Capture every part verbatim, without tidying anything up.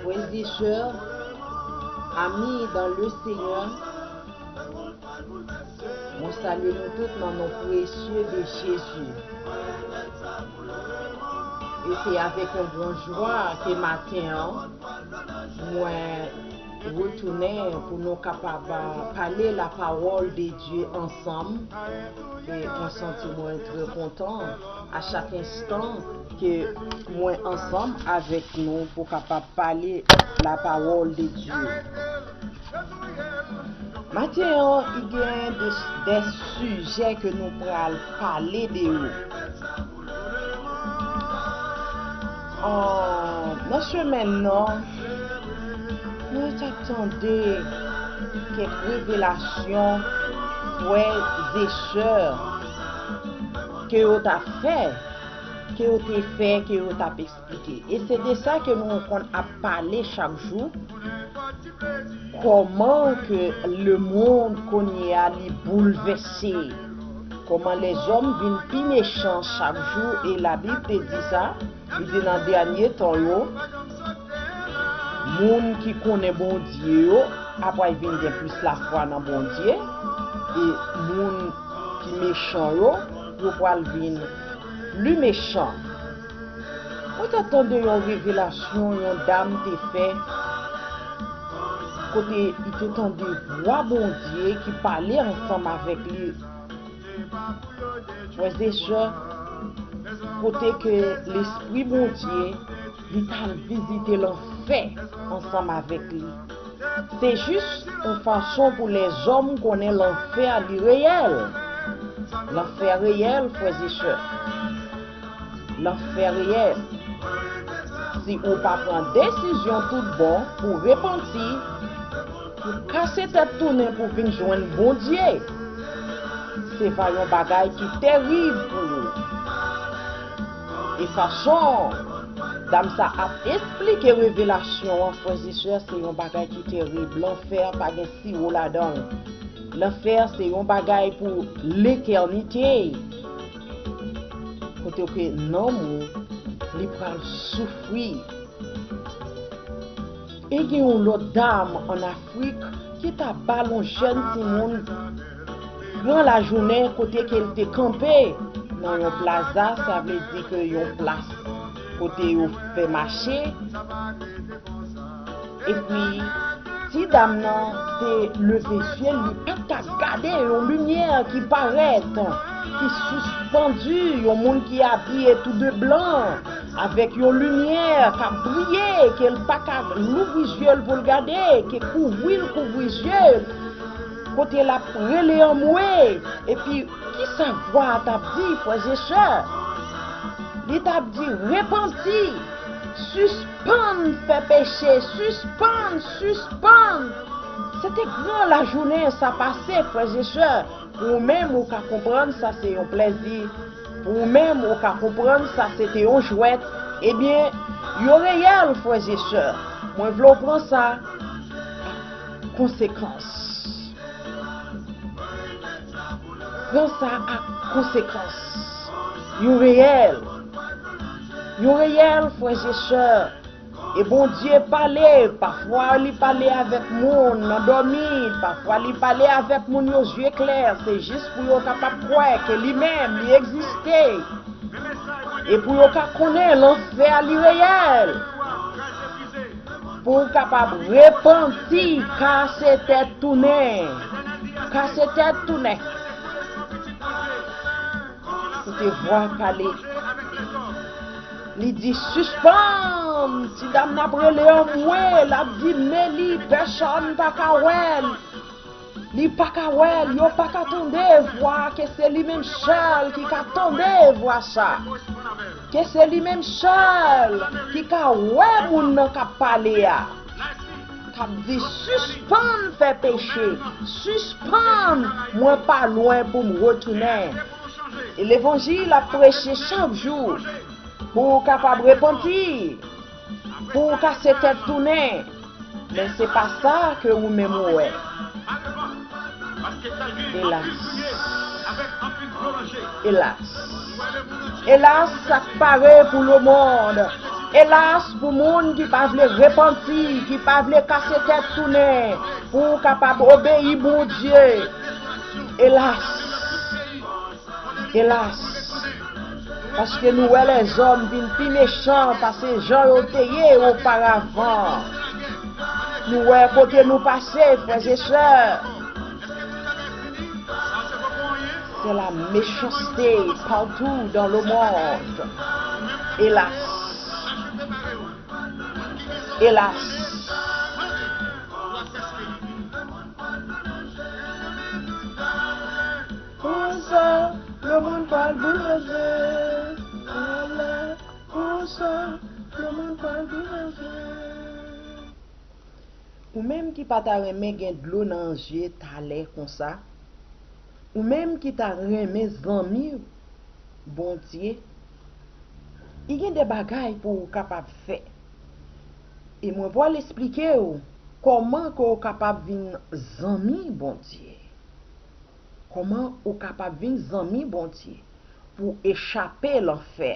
Frères et sœurs, amis dans le Seigneur, mwen salye nou tout nan non presye de Jezi. E se avèk yon gran jwa ke maten an, mwen retounen pou nou kapab pale la parole de Dieu ansanm. E mwen santi mwen trè kontan a chak enstan ke mwen ansanm avèk nou pou kapab pale la parole de Dieu. Maten an, i gen de, de sijè ke nou pral pale de yo. An, nan semèn nan, nou t ap tande kèk revelasyon frè e sè ke yo t ap fè, ke yo te fè, ke yo t ap eksplike. E se de sa ke nou konn ap pale chak jou. Kòman ke lemonn kounye a li boulvèse? Kòman lèzòm vin pi mechan chak jou? E Labib te di sa, li di nan dènye tan yo, moun ki konnen Bondye yo apral vin gen plis lafwa nan Bondye, e moun ki mechan yo, yo pral vin pli mechan. Mwen te tande yon revelasyon yon dam te fè, kote li te tande vwa Bondye ki pale ansanm avèk li. Frè e sè, kote ke Lespri Bondye, li t al vizite lanfè ansanm avèk li. Se jis yon fason pou lèzòm konnen lanfè a li reyèl. Lanfè reyèl, frè e sè. Lanfè reyèl. Si ou pa pran desizyon tout bon pou repanti, pou kase tèt tounen pou vin jwenn Bondye, se va yon bagay ki terib pou ou. E fason dam sa ap esplike revelasyon an, frè e sè, se yon bagay ki terib. Lanfè pa gen siwo ladan l. Lanfè se yon bagay pou letènite. Kote ke nanm ou, li pral soufri. E gen yon lòt dam ann Afrik ki t ap bal yon jèn timoun gran lajounen kote ke l te kanpe nan yon plaza, sa vle di ke yon plas kote yo fè mache. Epi, ti dam nan te leve zye l, li pa t ka gade yon limyè ki parèt, ki sispandi, yon moun ki abiye tou de blan, avèk yon limyè k ap briye, ke l pa ka louvri zye l pou l gade, ke kouvri l kouvri zye l, kote l ap rele anmwe, epi kisa vwa a t ap di, frè e sè? Li t ap di, repanti, sispann fè peche, sispann, sispann. Se te gran lajounen sa pase, frè e sè. Pou ou menm, ou ka konprann sa se yon plèzi. Pou ou menm, ou ka konprann sa se te yon jwèt. Ebyen, yo reyèl, frè e sè. Mwen vle w pran sa ak konsekans. Pran sa ak konsekans. Yo reyèl. Yo reyèl, frè e sè. E Bondye pale, pafwa li pale avèk moun nan dòmi, pafwa li pale avèk moun yo zye klè, se jis pou yo kapab kwè ke li menm, li egziste. E pou yo ka konnen lanfè a li reyèl. Pou w kapab repanti, kase tèt tounen. Kase tèt tounen. Koute vwa pale. Li di, sispann! Ti dam nan ap rele anmwe, l ap di, men li, pèsonn pa ka wè l. Li pa ka wè l, yo pa ka tande vwa, ke se li menm sèl ki ka tande vwa sa. Ke se li menm sèl ki ka wè moun nan k ap pale a. K ap di, sispann fè peche, sispann, mwen pa lwen pou m retounen. E levanjil ap preche chak jou pou w kapab repanti, pou w kase tèt tounen. Men se pa sa ke ou menm ou wè. Elas. Elas. Elas, sa k pare pou lemonn. Elas pou moun ki pa vle repanti, ki pa vle kase tèt tounen, pou w kapab obeyi Bondye. Elas! Elas! Paske nou wè lèzòm vin pi mechan pase jan yo te ye oparavan. Nou wè kote nou pase, frè e sè. C'est la méchanceté partout dans le monde. Elas! Elas! Konsa, lemonn pral boulvèse. Konsa, lemonn pral boulvèse. Ou menm ki pa ta renmen gen dlo nan je talè konsa, ou menm ki ta renmen zanmi Bondye, i gen de bagay pou ou kapab fè. E mwen pral esplike w kòman ke w kapab vin zanmi Bondye. Kòman ou kapab vin zanmi Bondye pou w echape lanfè?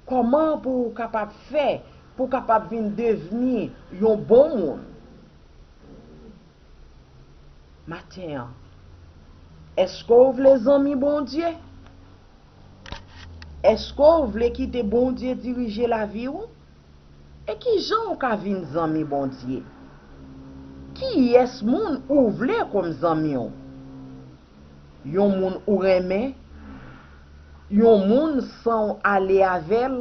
Kòman pou w kapab fè pou w kapab vin devni yon bon moun? Maten an, èske w vle zanmi Bondye? Èske w vle kite Bondye dirije lavi w? E kijan w ka vin zanmi Bondye? Kiyès moun ou vle kòm zanmi w? Yon moun ou renmen? Yon moun san w ale avè l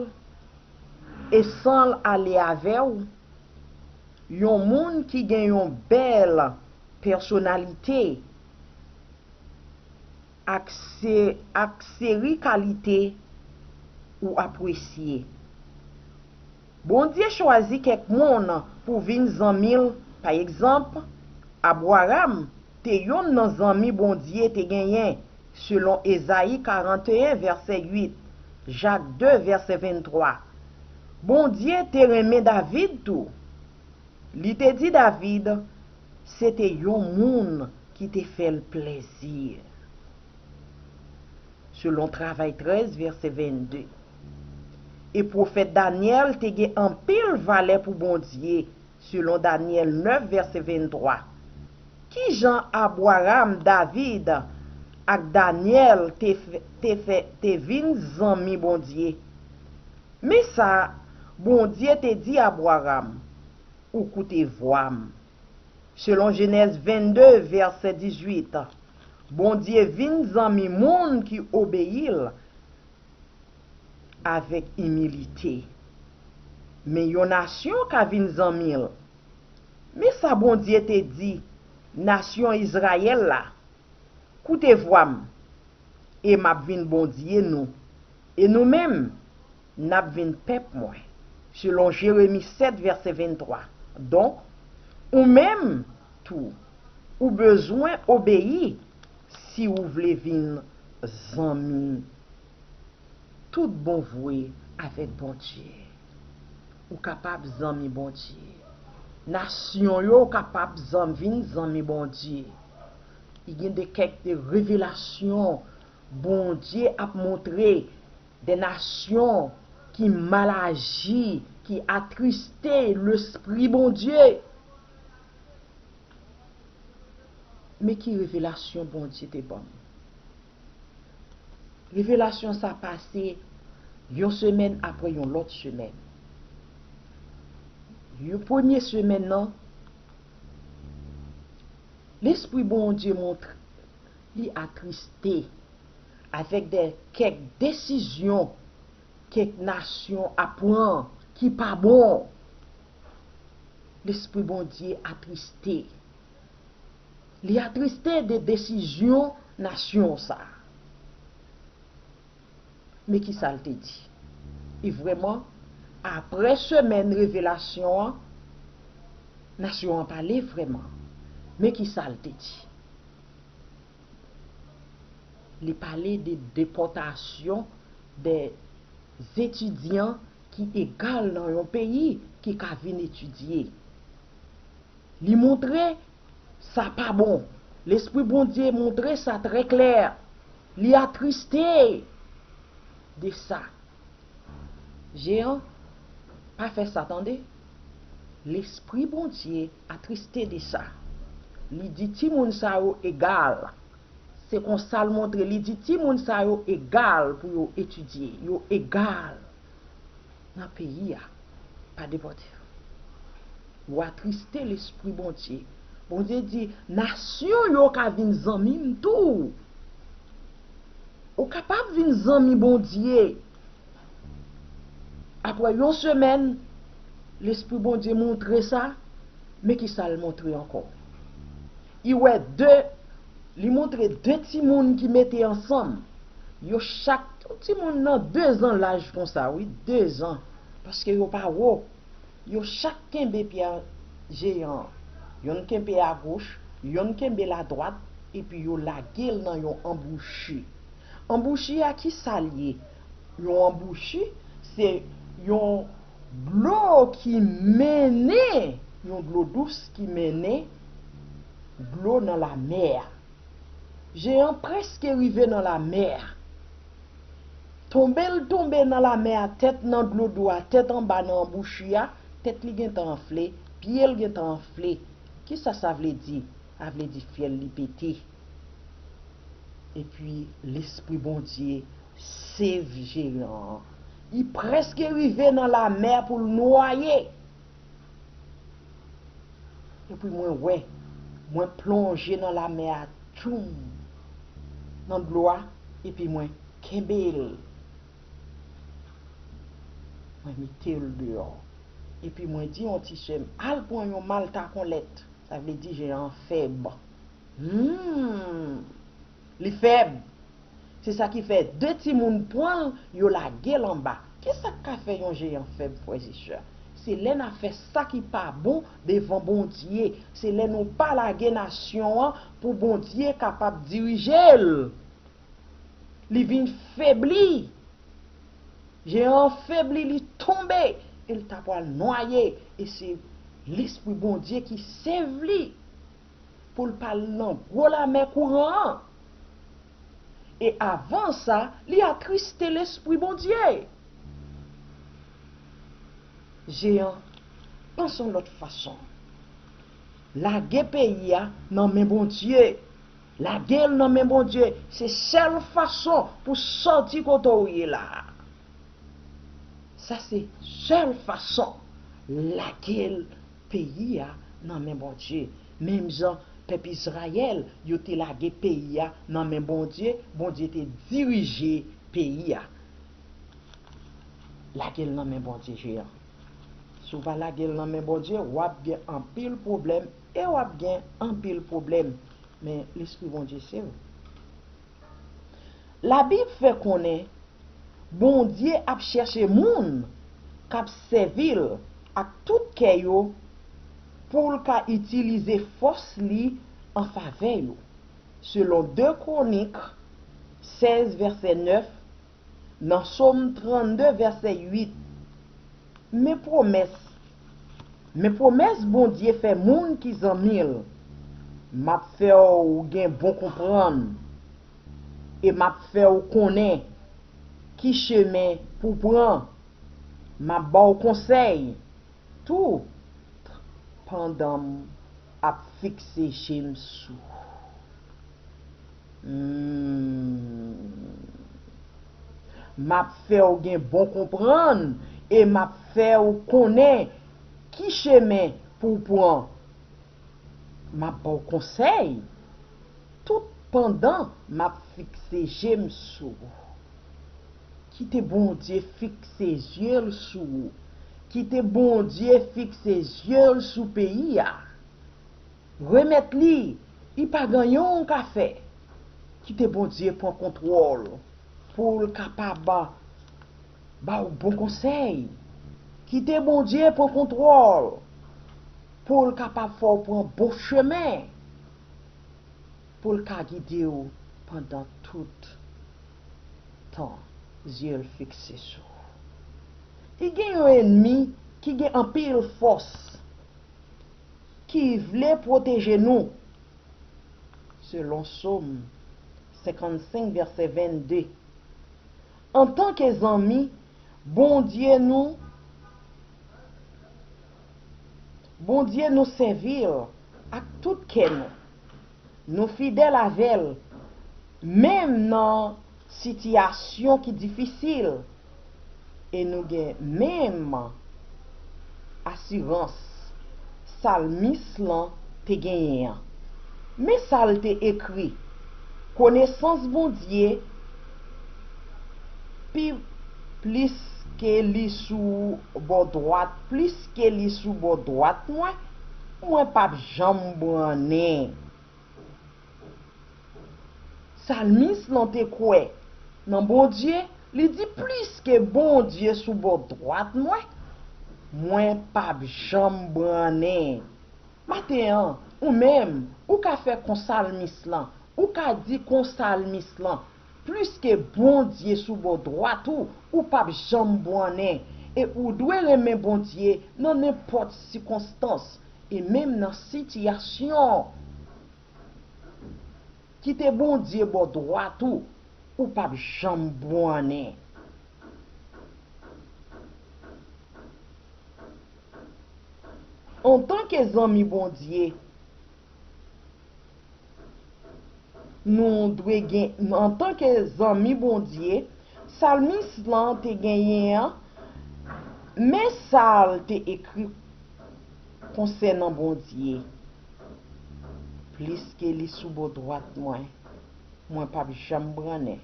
e san l ale avè w? Yon moun ki gen yon bèl pèsonalite ak se-, ak seri kalite ou apresye. Bondye chwazi kèk moun pou vin zanmi l. Pa egzanp, Abraram te yonn nan zanmi Bondye te genyen, selon Ezayi karannteyen, vèsè uit, Jak de, vèsè venntwa. Bondye te renmen David tou. Li te di David se te yon moun ki te fè l plezi. Selon Travay trèz, vèsè vennde. E pwofèt Danyèl te gen anpil valè pou Bondye, selon Danyèl nèf, vèsè venntwa. Ki jan Abraram, David ak Danyèl te fè, te fè, te vin zanmi Bondye? Men sa Bondye te di Abraram, ou koute vwa m. Selon Jenèz vennde, vèsè dizuit, Bondye vin zanmi moun ki obeyi l avèk imilite. Men yon nasyon ka vin zanmi l. Men sa Bondye te di nasyon Izrayèl la, koute vwa m, e m ap vin Bondye nou, e nou menm, n ap vin pèp mwen, selon Jeremi sèt, vèsè venntwa. Donk, ou menm tou, ou bezwen obeyi si ou vle vin zanmi tout bon vre avèk Bondye. Ou kapab zanmi Bondye. Nasyon yo kapab zan-, vin zanmi Bondye. I gen de kèk de revelasyon Bondye ap montre de nasyon ki mal aji, ki atriste Lespri Bondye. Men ki revelasyon Bondye te ban m. Revelasyon sa pase yon semèn apre yon lòt semèn. Yon premye semèn nan, Lespri Bondye montre li atriste avèk de, kèk desizyon kèk nasyon ap pran ki pa bon. Lespri Bondye atriste. Li atriste de desizyon nasyon sa a. Men ki sa l te di? E vrèman, apre semèn revelasyon an, nasyon an pale vrèman. Men ki sa l te di? Li pale de depòtasyon de etidyan ki egal nan yon peyi ki ka vin etidye. Li montre sa pa bon. Lespri Bondye montre sa trè klè. Li atriste de sa. Jean, Pa fè sa, tande. Lespri Bondye atriste de sa. Li di timoun sa yo egal. Se konsa l montre, li di timoun sa yo egal pou yo etidye, yo egal nan peyi a. Pa depòte yo. Ou atriste Lespri Bondye. Bondye di, nasyon yo ka vin zanmi m tou. Ou kapab vin zanmi Bondye. Apre yon semèn, Lespri Bondye montre sa, men ki sa l montre ankò? Li wè de, li montre de timoun ki mete ansanm. Yo chak, tout timoun nan de zan laj konsa, wi, de zan. Paske yo pa wo. Yo chak kenbe pye jeyan an. Yonn kenbe agoch, yonn kenbe ladwat, epi yo lage l nan yon anbouchi. Anbouchi a, ki sa l ye? Yon anbouchi, se yon dlo ki mennen, yon dlo dous ki mennen dlo nan lamè a. Jeyan prèske rive nan lamè a. Tonbe l tonbe nan lamè a, tèt nan dlo dou a, tèt anba nan anbouchi a, tèt li gentan anfle, pye l gentan anfle. Kisa sa vle di? Sa vle di fyèl li pete. Epi Lespri Bondye save jeyan an. Li prèske rive nan lamè pou l nwaye. Epi mwen wè, mwen plonje nan lamè a, tchoum, nan dlo a, epi mwen kenbe l. Mwen mete l deyò. Epi mwen di yon ti sè m, al pran yon malta konlèt. Sa vle di jeyan an fèb. Hmm. Li fèb. Se sa ki fè de timoun pran l, yo lage l anba. Kisa k ka fè yon jeyan fèb, frè e sè? Se lè n ap fè sa ki pa bon devan Bondye. Se lè nou pa lage nasyon an pou Bondye kapab dirije l. Li vin febli. Jeyan an febli, li tonbe. E l ta pral nwaye. E se Lespri Bondye ki save li pou l pa al nan gwo lamè kouran an. E avan sa, li atriste Lespri Bondye. Jeyan, panse yon lòt fason. Lage peyi a nan men Bondye. Lage l nan men Bondye. Se sèl fason pou sòti kote w ye la a. Sa se sèl fason. Lage l, peyi a nan men Bondye. Menm jan pèp Izrayèl, yo te lage peyi a nan men Bondye, Bondye te dirije peyi a. Lage l nan men Bondye, jeyan. Si w pa lage l nan men Bondye, w ap gen anpil pwoblèm e w ap gen anpil pwoblèm. Men Lespri Bondye se w. Labib fè konnen Bondye ap chèche moun k ap sèvi l ak tout kè yo pou l ka itilize fòs li an favè yo, selon de Kwonik sèz vèsè nèf, nan Sòm trannde vèsè uit. Men pwomès, men pwomès Bondye fè moun ki zanmi l, m ap fè w gen bon konprann, e m ap fè w konnen ki chemen pou w pran, m ap ba w konsèy, tout pandan m ap fikse je m sou. Hmm. M ap fè w gen bon konprann e m ap fè w konnen ki chemen pou w pran. M ap ba w konsèy tout pandan m ap fikse je m sou ou. Kite Bondye fikse zye l sou ou. Kite Bondye fikse zye l sou peyi a. Remèt li, li pa gen anyen w ka fè. Kite Bondye pran kontwòl pou l kapab ba w bon konsèy. Kite Bondye pran kontwòl pou l kapab fè w pran bon chemen, pou l ka gide w pandan tout tan zye l fikse sou ou. Li gen yon ènmi ki gen anpil fòs, ki vle pwoteje nou, selon Sòm senkannsenk, vèsè vennde. Antanke zanmi, Bondye nou Bondye, nou sèvi l ak tout kè nou. Nou fidèl avè l, menm nan sitiyasyon ki difisil, e nou gen menm asirans salmis lan te genyen an. Men sa l te ekri: Konesans Bondye pi plis ke li sou bò dwat, plis ke li sou bò dwat mwen, mwen p ap janm brannen. Salmis lan te kwè nan Bondye, li di: Plis ke Bondye sou bò dwat mwen, mwen p ap janm brannen. Maten an, ou menm, ou ka fè kon salmis lan, ou ka di kon salmis lan: Plis ke Bondye sou bò dwat ou, ou p ap janm brannen. E ou dwe renmen Bondye nan nenpòt sikonstans, e menm nan sitiyasyon. Kite Bondye bò dwat ou, ou p ap janm brannen. Antanke zanmi Bondye, nou dwe gen, antanke zanmi Bondye, salmis lan te genyen an, men sa l te ekri konsènan Bondye: Plis ke li sou bò dwat mwen, mwen p ap janm brannen.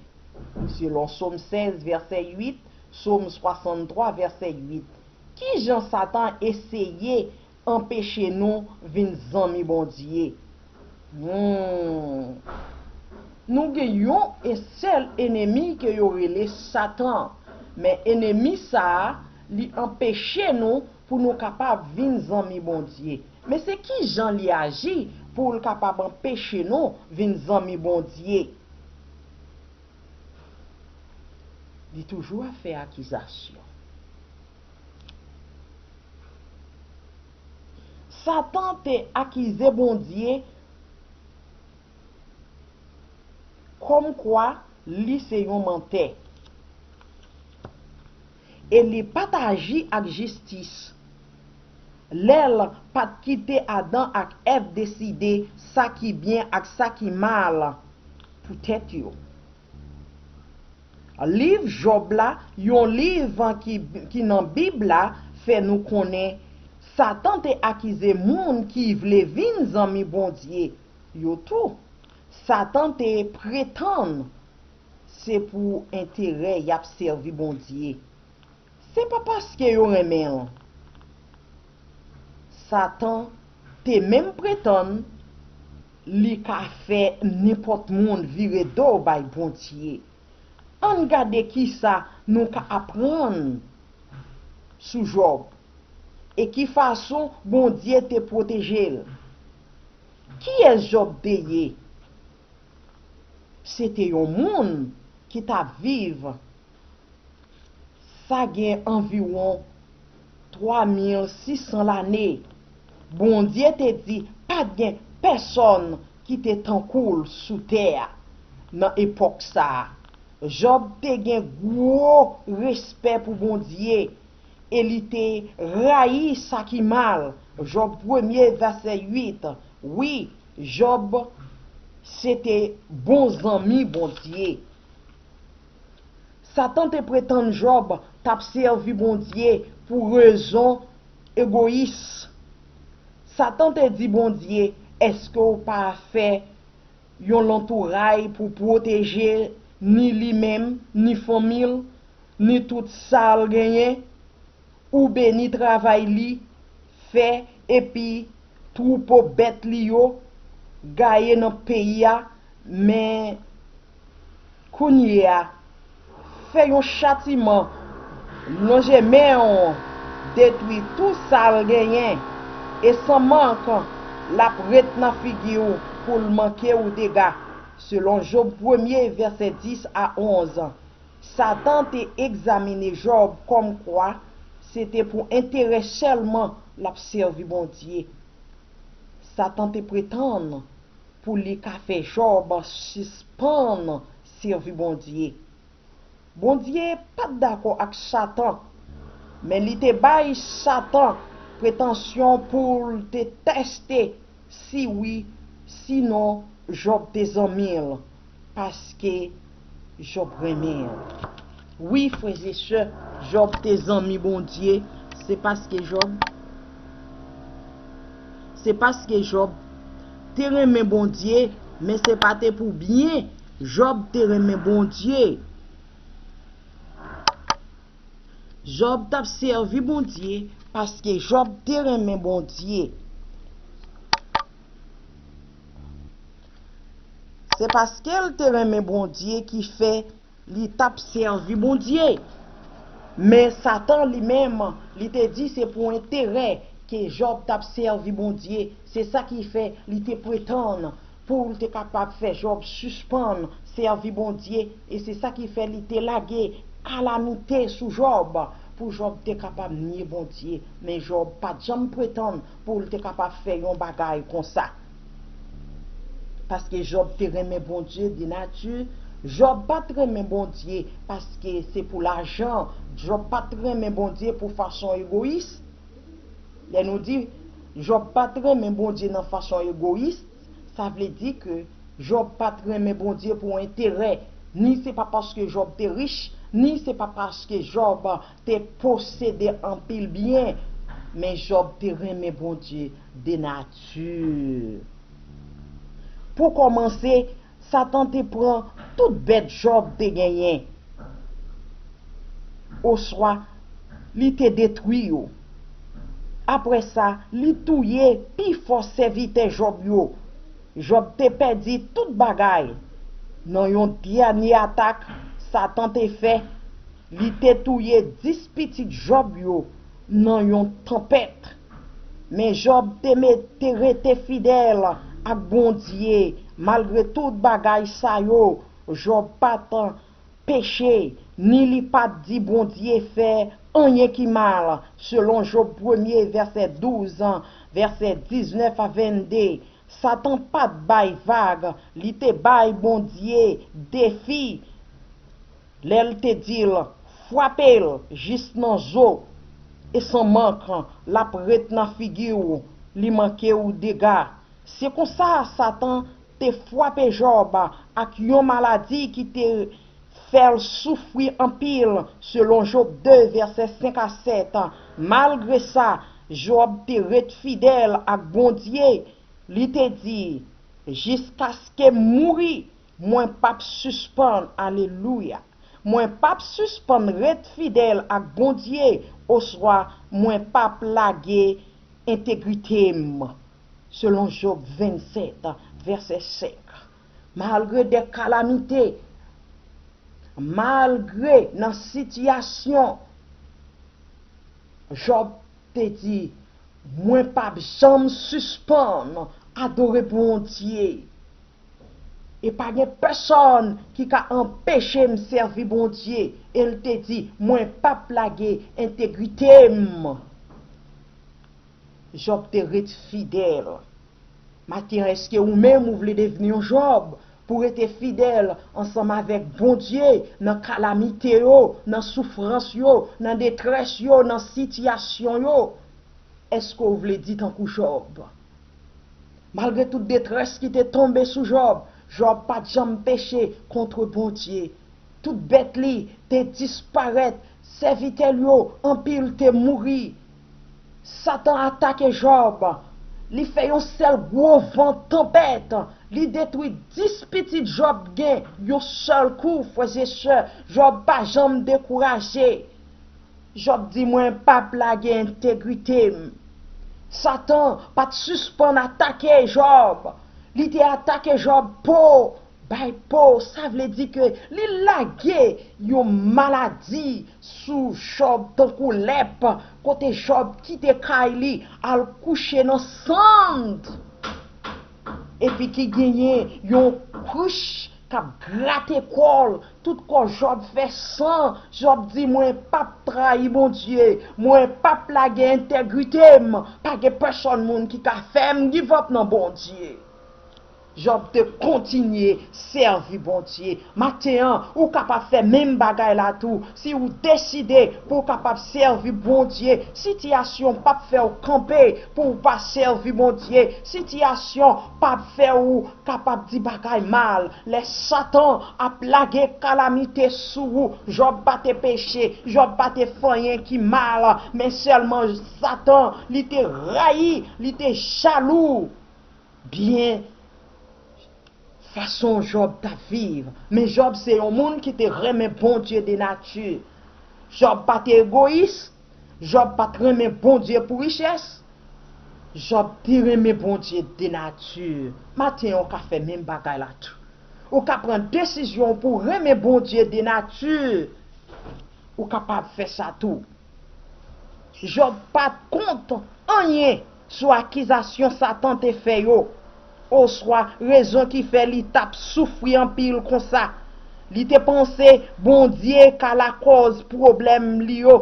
Selon Sòm sèz, vèsè uit, Sòm swasanntwa, vèsè uit. Ki jan Satan eseye anpeche nou vin zanmi Bondye? Hmm. Nou gen yon e sèl enemi ke yo rele Satan. Men enemi sa a, li anpeche nou pou nou kapab vin zanmi Bondye. Men se ki jan li aji pou l kapab anpeche nou vin zanmi Bondye? Li toujou ap fè akizasyon. Satan te akize Bondye kòmkwa li se yon mantè. E li pa t aji ak jistis. Lè l pa t kite Adan ak Èv deside sa ki byen ak sa ki mal pou tèt yo. Liv Jòb la, yon liv ki, ki nan Bib la, fè nou konnen Satan te akize moun ki vle vin zanmi Bondye yo tou. Satan te pretann se pou enterè y ap sèvi Bondye. Se pa paske yo renmen l. Satan te menm pretann li ka fè nenpòt moun vire do bay Bondye. Ann gade kisa nou ka aprann sou Jòb e ki fason Bondye te pwoteje l. Kiyès Jòb te ye? Se te yon moun ki t ap viv, sa gen anviwon twa mil sis san lane. Bondye te di pa t gen pèsonn ki te tankou l sou tè a nan epòk sa a. Jòb te gen gwo respè pou Bondye e li te rayi sa ki mal. Jòb premye, vèsè uit. Wi, Jòb se te bon zanmi Bondye. Satan te pretann Jòb t ap sèvi Bondye pou rezon egoyis. Satan te di Bondye: Èske w pa fè yon lantouray pou pwoteje ni li menm, ni fanmi l, ni tout sa l genyen? Ou beni travay li fè epi twoupo bèt li yo gaye nan peyi a, men kounye a, fè yon chatiman, lonje men w, detwi tou sa l genyen, e san mank, l ap ret nan figi w pou l manke w dega. Selon Jòb premye, vèsè dis a onz. Satan te egzamine Jòb kòmkwa se te pou enterè sèlman l ap sèvi Bondye. Satan te pretann pou li ka fè Jòb sispann sèvi Bondye. Bondye pa t dakò ak Satan, men li te bay Satan pretansyon pou l te tèste si wi, sinon Jòb te zanmi l, paske Jòb renmen l. Wi, frè e sè, Jòb te zanmi Bondye, se paske Jòb, se paske Jòb te renmen Bondye, men se pa te pou byen Jòb te renmen Bondye. Jòb t ap sèvi Bondye paske Jòb te renmen Bondye. Se paske l te renmen Bondye ki fè li t ap sèvi Bondye. Men Satan li menm, li te di se pou enterè ke Jòb t ap sèvi Bondye. Se sa ki fè li te pretann pou l te kapab fè Jòb sispann sèvi Bondye, e se sa ki fè li te lage kalamite sou Jòb, pou Jòb te kapab nye Bondye. Men Jòb pa t janm pretann pou l te kapab fè yon bagay konsa. Paske Jòb te renmen Bondye de nati, Jòb pa t renmen Bondye paske se pou lajan, Jòb pa t renmen Bondye pou fason egoyis. Lè nou di Jòb pa t renmen Bondye nan fason egoyis, sa vle di ke Jòb pa t renmen Bondye pou enterè. Ni se pa paske Jòb te rich, ni se pa paske Jòb te posede anpil byen, men Jòb te renmen Bondye de nati. Pou kòmanse, Satan te pran tout bèt Jòb te genyen, oswa li te detwi yo. Apre sa, li touye pifò sèvitè Jòb yo. Jòb te pèdi tout bagay. Nan yon dènye atak Satan te fè, li te touye dis pitit Jòb yo nan yon tanpèt. Men Jòb te met, te rete fidèl ak Bondye. Malgre tout bagay sa yo, Jòb pa t peche, ni li pa t di Bondye fè anyen ki mal, selon Jòb premye, vèsè douz, vèsè diznèf a vennde. Satan pa t bay vag, li te bay Bondye defi. Lè l te di l, frape l jis nan zo, e san mank, l ap ret nan figi w, li manke w dega. Se konsa, Satan te frape Jòb ak yon maladi ki te fè l soufri anpil, selon Jòb de, vèsè senk a sèt. Malgre sa, Jòb te ret fidèl ak Bondye. Li te di, jiskaske m mouri, mwen p ap sispann, alelouya, mwen p ap sispann ret fidèl ak Bondye, oswa mwen p ap lage entegrite m, selon Jòb vennsèt, vèsè senk. Malgre de kalamite, malgre nan sitiyasyon, Jòb te di, mwen p ap janm sispann adore Bondye. E pa gen pèsonn ki ka anpeche m sèvi Bondye. E l te di, mwen p ap lage entegrite m. Jòb te ret fidèl. Maten an, èske ou menm ou vle devni yon Jòb pou rete fidèl ansanm avèk Bondye nan kalamite yo, nan soufrans yo, nan detrès yo, nan sitiyasyon yo? Èske w vle di tankou Jòb? Malgre tout detrès ki te tonbe sou Jòb, Jòb pa t janm peche kont Bondye. Tout bèt li te disparèt, sèvitè l yo, anpil te mouri. Satan atake Jòb. Li fè yon sèl gwo van tanpèt. Li detwi dis pitit Jòb gen yon sèl kou, frè e sè. Jòb pa janm dekouraje. Jòb di, mwen p ap lage entegrite m. Satan pa t sispann atake Jòb. Li te atake Jòb po bay po, sa vle di ke li lage yon maladi sou Jòb tankou lèp, kote Jòb kite kay li, al kouche nan sann, epi ki genyen yon krich k ap grate kò l, tout kò Jòb fè san. Jòb di, mwen p ap trayi Bondye, mwen p ap lage entegrite m, pa gen pèsonn moun ki ka fè m give up nan Bondye. Jòb te kontinye sèvi Bondye. Maten an, ou kapab fè menm bagay la tou. Si w deside pou w kapab sèvi Bondye, sitiyasyon p ap fè w kanpe pou w pa sèvi Bondye. Sitiyasyon p ap fè w kapab di bagay mal. Lè Satan ap lage kalamite sou ou, Jòb pa te peche, Jòb pa te fè anyen ki mal, men sèlman Satan, li te rayi, li te jalou. Byen, fason Jòb t ap viv. Men Jòb se yon moun ki te renmen Bondye de nati. Jòb pa te egoyis. Jòb pa t renmen Bondye pou richès. Jòb te renmen Bondye de nati. Maten an, ou ka fè menm bagay la tou. Ou ka pran desizyon pou renmen Bondye de nati. Ou kapab fè sa tou. Jòb pa t kont anyen sou akizasyon Satan te fè yo, oswa rezon ki fè li t ap soufri anpil konsa. Li te panse Bondye ka lakòz pwoblèm li yo.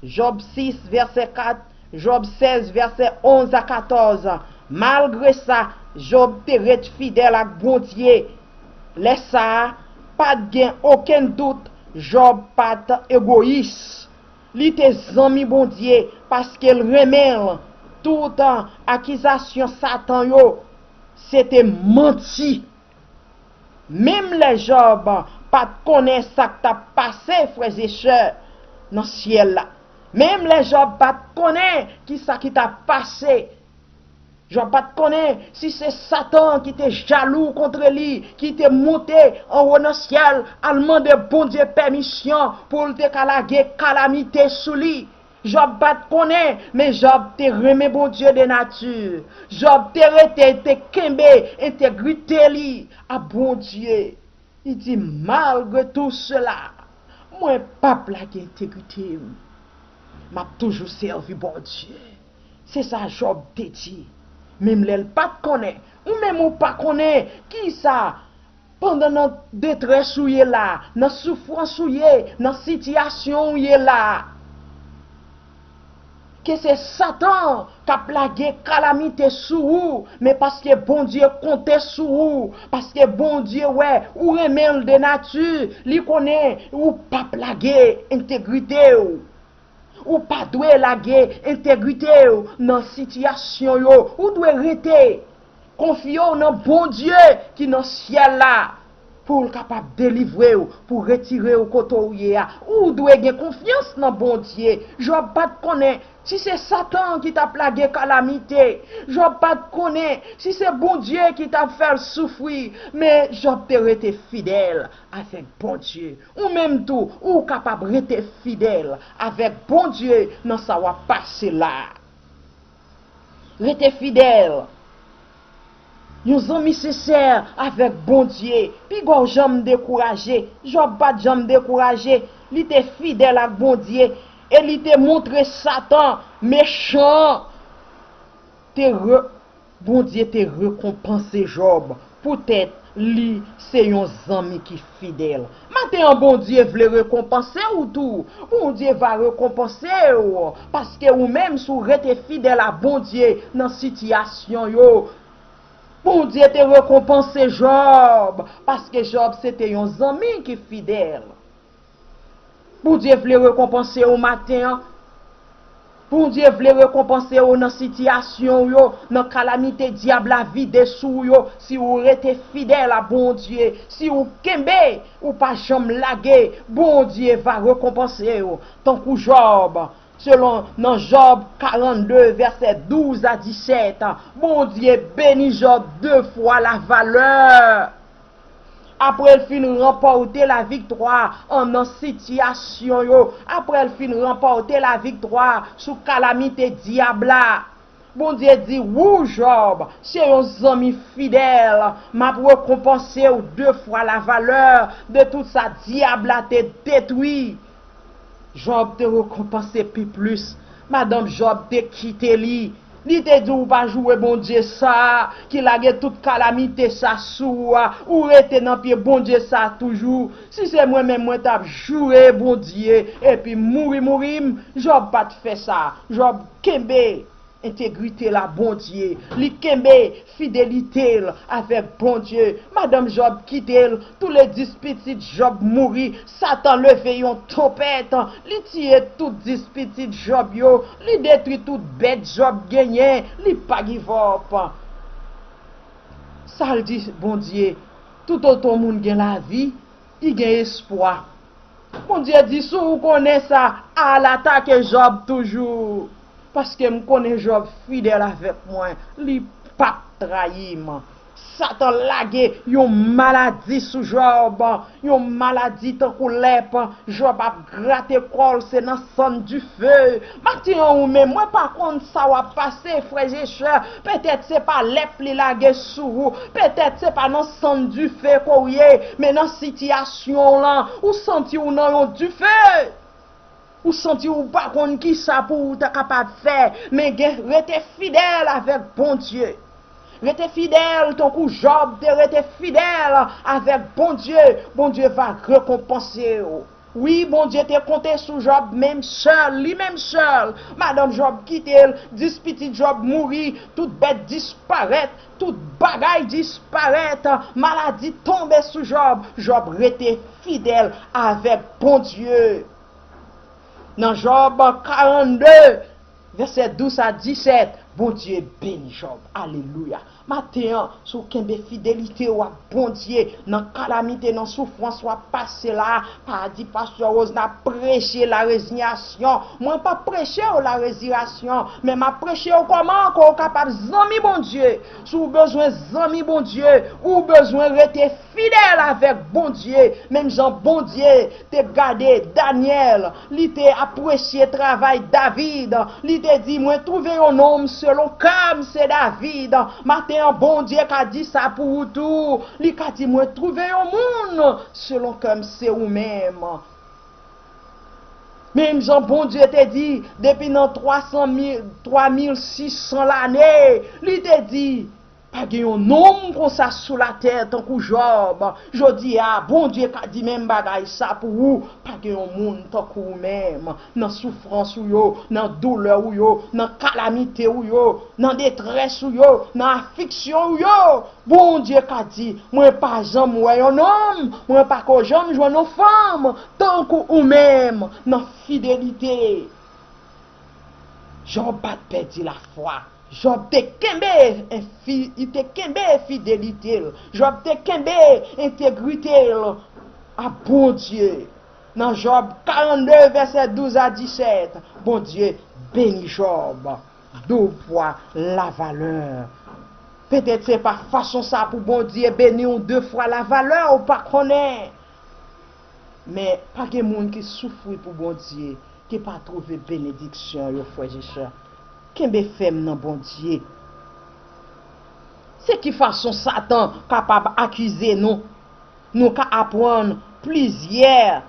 Jòb sis, vèsè kat, Jòb sèz, vèsè onz a katòz. Malgre sa, Jòb te ret fidèl ak Bondye. Lè sa a, pa t gen okenn dout, Jòb pa t egoyis. Li te zanmi Bondye paske l renmen l. Tout akizasyon Satan yo, se te manti. Menm lè Jòb pa t konnen sa k t ap pase, frè e sè, nan syèl la. Menm lè Jòb pa t konnen ki sa ki t ap pase. Jòb pa t konnen si se Satan ki te jalou kontre li, ki te monte anwo nan syèl, al mande Bondye pèmisyon pou l te ka lage kalamite sou li. Jòb pa t konnen, men Jòb te renmen Bondye de nati. Jòb te rete, te kenbe entegrite li a Bondye. Li di, malgre tou sela, mwen p ap lage entegrite m. M ap toujou sèvi Bondye. Se sa Jòb te di. Menm lè l pa t konnen, ou menm ou pa konnen ki sa, pandan nan detrès ou ye la, nan soufrans ou ye, nan sitiyasyon ou ye la, ke se Satan k ap lage kalamite sou ou, men paske Bondye konte sou ou, paske Bondye wè ou renmen l de nati, li konnen ou p ap lage entegrite w. Ou pa dwe lage entegrite w nan sitiyasyon yo. Ou dwe rete. Konfye w nan Bondye ki nan syèl la pou l kapab delivre w, pou retire w kote w ye a. Ou dwe gen konfyans nan Bondye. Jòb pa t konnen si se Satan ki t ap lage kalamite. Jòb pa t konnen si se Bondye ki t ap fè l soufri. Men Jòb te rete fidèl avèk Bondye. Ou menm tou, ou kapab rete fidèl avèk Bondye nan sa w ap pase la. Rete fidèl. Yon zanmi sensè avèk Bondye. Piga w janm dekouraje. Jòb pa t janm dekouraje. Li te fidèl ak Bondye. E li te montre Satan, mechan an, te re-, Bondye te rekonpanse Jòb poutèt li se yon zanmi ki fidèl. Maten an, Bondye vle rekonpanse w tou. Bondye va rekonpanse w, paske ou menm, si w rete fidèl a Bondye nan sitiyasyon yo, Bondye te rekonpanse Jòb, paske Jòb se te yon zanmi ki fidèl. Bondye vle rekonpanse w maten an. Bondye vle rekonpanse w nan sitiyasyon w yo, nan kalamite dyab la vide sou w yo, si w rete fidèl a Bondye, si w kenbe, ou pa janm lage, Bondye va rekonpanse w. Tankou Jòb, selon nan Jòb karannde, vèsè douz a disèt, Bondye beni Jòb de fwa la valè. Apre l fin ranpòte laviktwa an nan sitiyasyon yo, apre l fin ranpòte laviktwa sou kalamite dyab la, Bondye di, ou, Jòb, se yon zanmi fidèl, m ap rekonpanse w de fwa la valè de tout sa dyab la te detwi. Jòb te rekonpanse pi plis. Madanm Jòb te kite li. Li te di, ou pa joure Bondye sa a ki lage tout kalamite sa sou ou a. Ou rete nan pye Bondye sa a toujou. Si se mwen menm, mwen t ap joure Bondye epi mouri mouri m. Jòb pa t fè sa. Jòb kenbe. entegrite l a Bondye, li kenbe fidelite l avèk Bondye. Madanm Jòb kite l, tou le dis pitit Jòb mouri, Satan leve yon tonpèt, li tiye tout dis pitit Jòb yo, li detwi tout bèt Jòb genyen, li pa give up. Sa l di Bondye, toutotan moun gen lavi, li gen espwa. Bondye di, si w konnen sa, al atake Jòb toujou. Paske m konnen Jòb fidèl avèk mwen, li p ap trayi m. Satan lage yon maladi sou Jòb, yon maladi tankou lèp. Jòb ap grate kò l, se nan sann dife. Maten an, ou menm, mwen pa konn sa w ap pase, frè e sè. Petèt se pa lèp li lage sou ou. Petèt se pa nan sann dife ke w ye, men nan sitiyasyon w lan, ou santi w nan yon dife. Ou santi w pa konn kisa pou w ta kapab fè, men gen, rete fidèl avèk Bondye. Rete fidèl tankou Jòb te rete fidèl avèk Bondye. Bondye va rekonpanse w. Wi, Bondye te konte sou Jòb menm sèl, li menm sèl. Madanm Jòb kite l, dis pitit Jòb mouri, tout bèt disparèt, tout bagay disparèt, maladi tonbe sou Jòb. Jòb rete fidèl avèk Bondye. Nan Jòb karannde, vèsè douz a disèt, Bondye beni Jòb. Alelouya. Maten an, si w kenbe fidelite w ak Bondye nan kalamite, nan soufrans w ap pase la, pa di, Pastè Rose, n ap preche la rezinyasyon. Mwen p ap preche w la rezinyasyon, men m ap preche w kòman ke w kapab zanmi Bondye. Si w bezwen zanmi Bondye, ou bezwen rete fidèl avèk Bondye, menm jan Bondye te gade Danyèl, li te apresye travay David, li te di, mwen twouve yon nonm selon kè m, se David. Maten an, Bondye ka di sa pou ou tou. Li ka di, mwen twouve yon moun selon kè m, se ou menm. Menm jan Bondye te di, depi nan twa san mil, twa mil sis san lane, li te di, pa gen yon nonm konsa sou latè tankou Jòb. Jodi a, Bondye ka di menm bagay sa pou ou. Pa gen yon moun tankou ou menm. Nan soufrans ou yo, nan doulè ou yo, nan kalamite ou yo, nan detrès ou yo, nan afiksyon ou yo, Bondye ka di, mwen pa janm wè yon nonm, mwen pa ko janm jwenn yon fanm tankou ou menm nan fidelite. Jòb pa t pèdi lafwa. Jòb te kenbe enfi-, li te kenbe fidelite l. Jòb te kenbe entegrite l a Bondye. Nan Jòb karannde, vèsè douz a disèt, Bondye beni Jòb de fwa lavalè. Petèt se pa fason sa pou Bondye beni w de fwa lavalè, ou pa konnen. Men pa gen moun ki soufri pou Bondye ki pa twouve benediksyon yo, frè e sè. Kenbe fèm nan Bondye. Se ki fason Satan kapab akize nou? Nou ka aprann plizyè,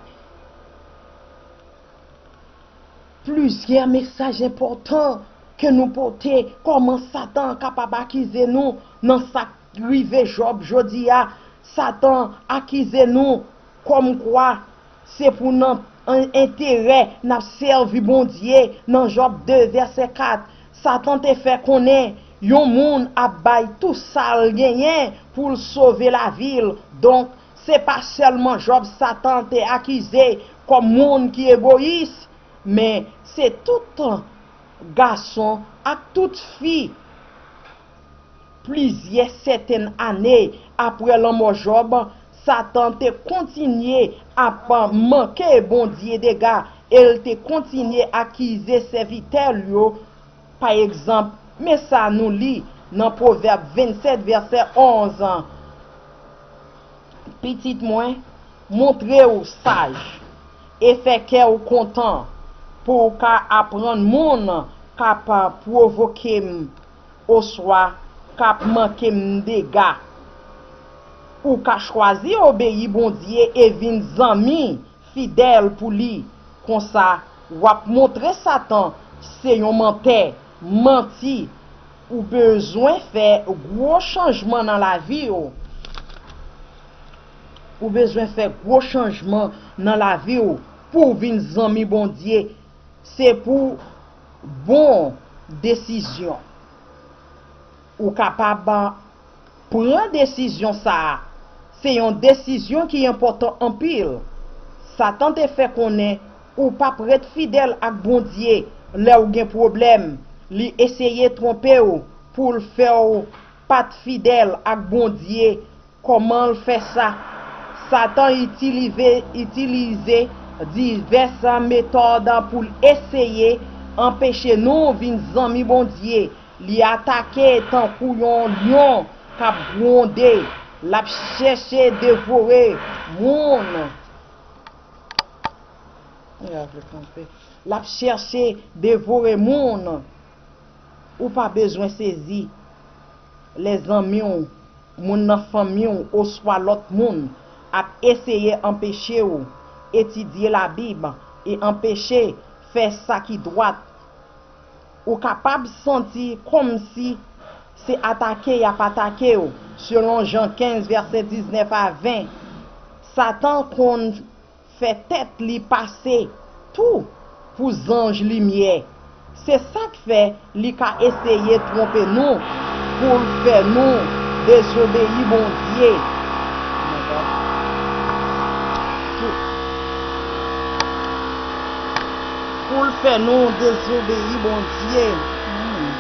plizyè mesaj enpòtan ke nou pote, kòman Satan kapab akize nou nan sa k rive Jòb jodi a. Satan akize nou kòmkwa se pou nan an-, enterè n ap sèvi Bondye. Nan Jòb de, vèsè kat, Satan te fè konnen yon moun ap bay tou sa l genyen pou l sove lavi l. Donk, se pa sèlman Jòb Satan te akize kòm moun ki egoyis, men se tout gason ak tout fi. Plizyè sètèn ane apre lanmò Jòb, Satan te kontinye ap manke Bondye dega e l te kontinye akize sèvitè l yo. Pa egzanp, men sa nou li nan Pwovèb vennsèt, vèsè onz an, Pitit mwen, montre w saj e fè kè w kontan pou w ka aprann moun k ap pwovoke m oswa k ap manke m dega. Ou ka chwazi obeyi Bondye e vin zanmi fidèl pou li. Konsa, w ap montre Satan se yon mantè, manti. Ou bezwen fè gwo chanjman nan lavi w. Ou bezwen fè gwo chanjman nan lavi w pou w vin zanmi Bondye. Se pou bon desizyon. Ou kapab pran desizyon sa a. Se yon desizyon ki enpòtan anpil. Satan te fè konnen ou p ap ret fidèl ak Bondye lè w gen pwoblèm. Li eseye twonpe w pou l fè w pa t fidèl ak Bondye. Kòman l fè sa? Satan itilize, itilize divès metòd pou l eseye anpeche nou vin zanmi Bondye. Li atake tankou yon lyon k ap gwonde. L ap chèche devore moun. L ap chèche devore moun. Ou pa bezwen sezi lè zanmi w, moun nan fanmi w oswa lòt moun ap eseye anpeche w etidye Labib e anpeche fè sa ki dwat. Ou kapab santi kòmsi se atake y ap atake w. Selon Jan kenz, vèsè diznèf a ven, Satan konn fè tèt li pase tou pou zanj limyè. Se sa k fè li ka eseye twonpe nou pou l fè nou dezobeyi Bondye. Pou, pou l fè nou dezobeyi Bondye. Hmm.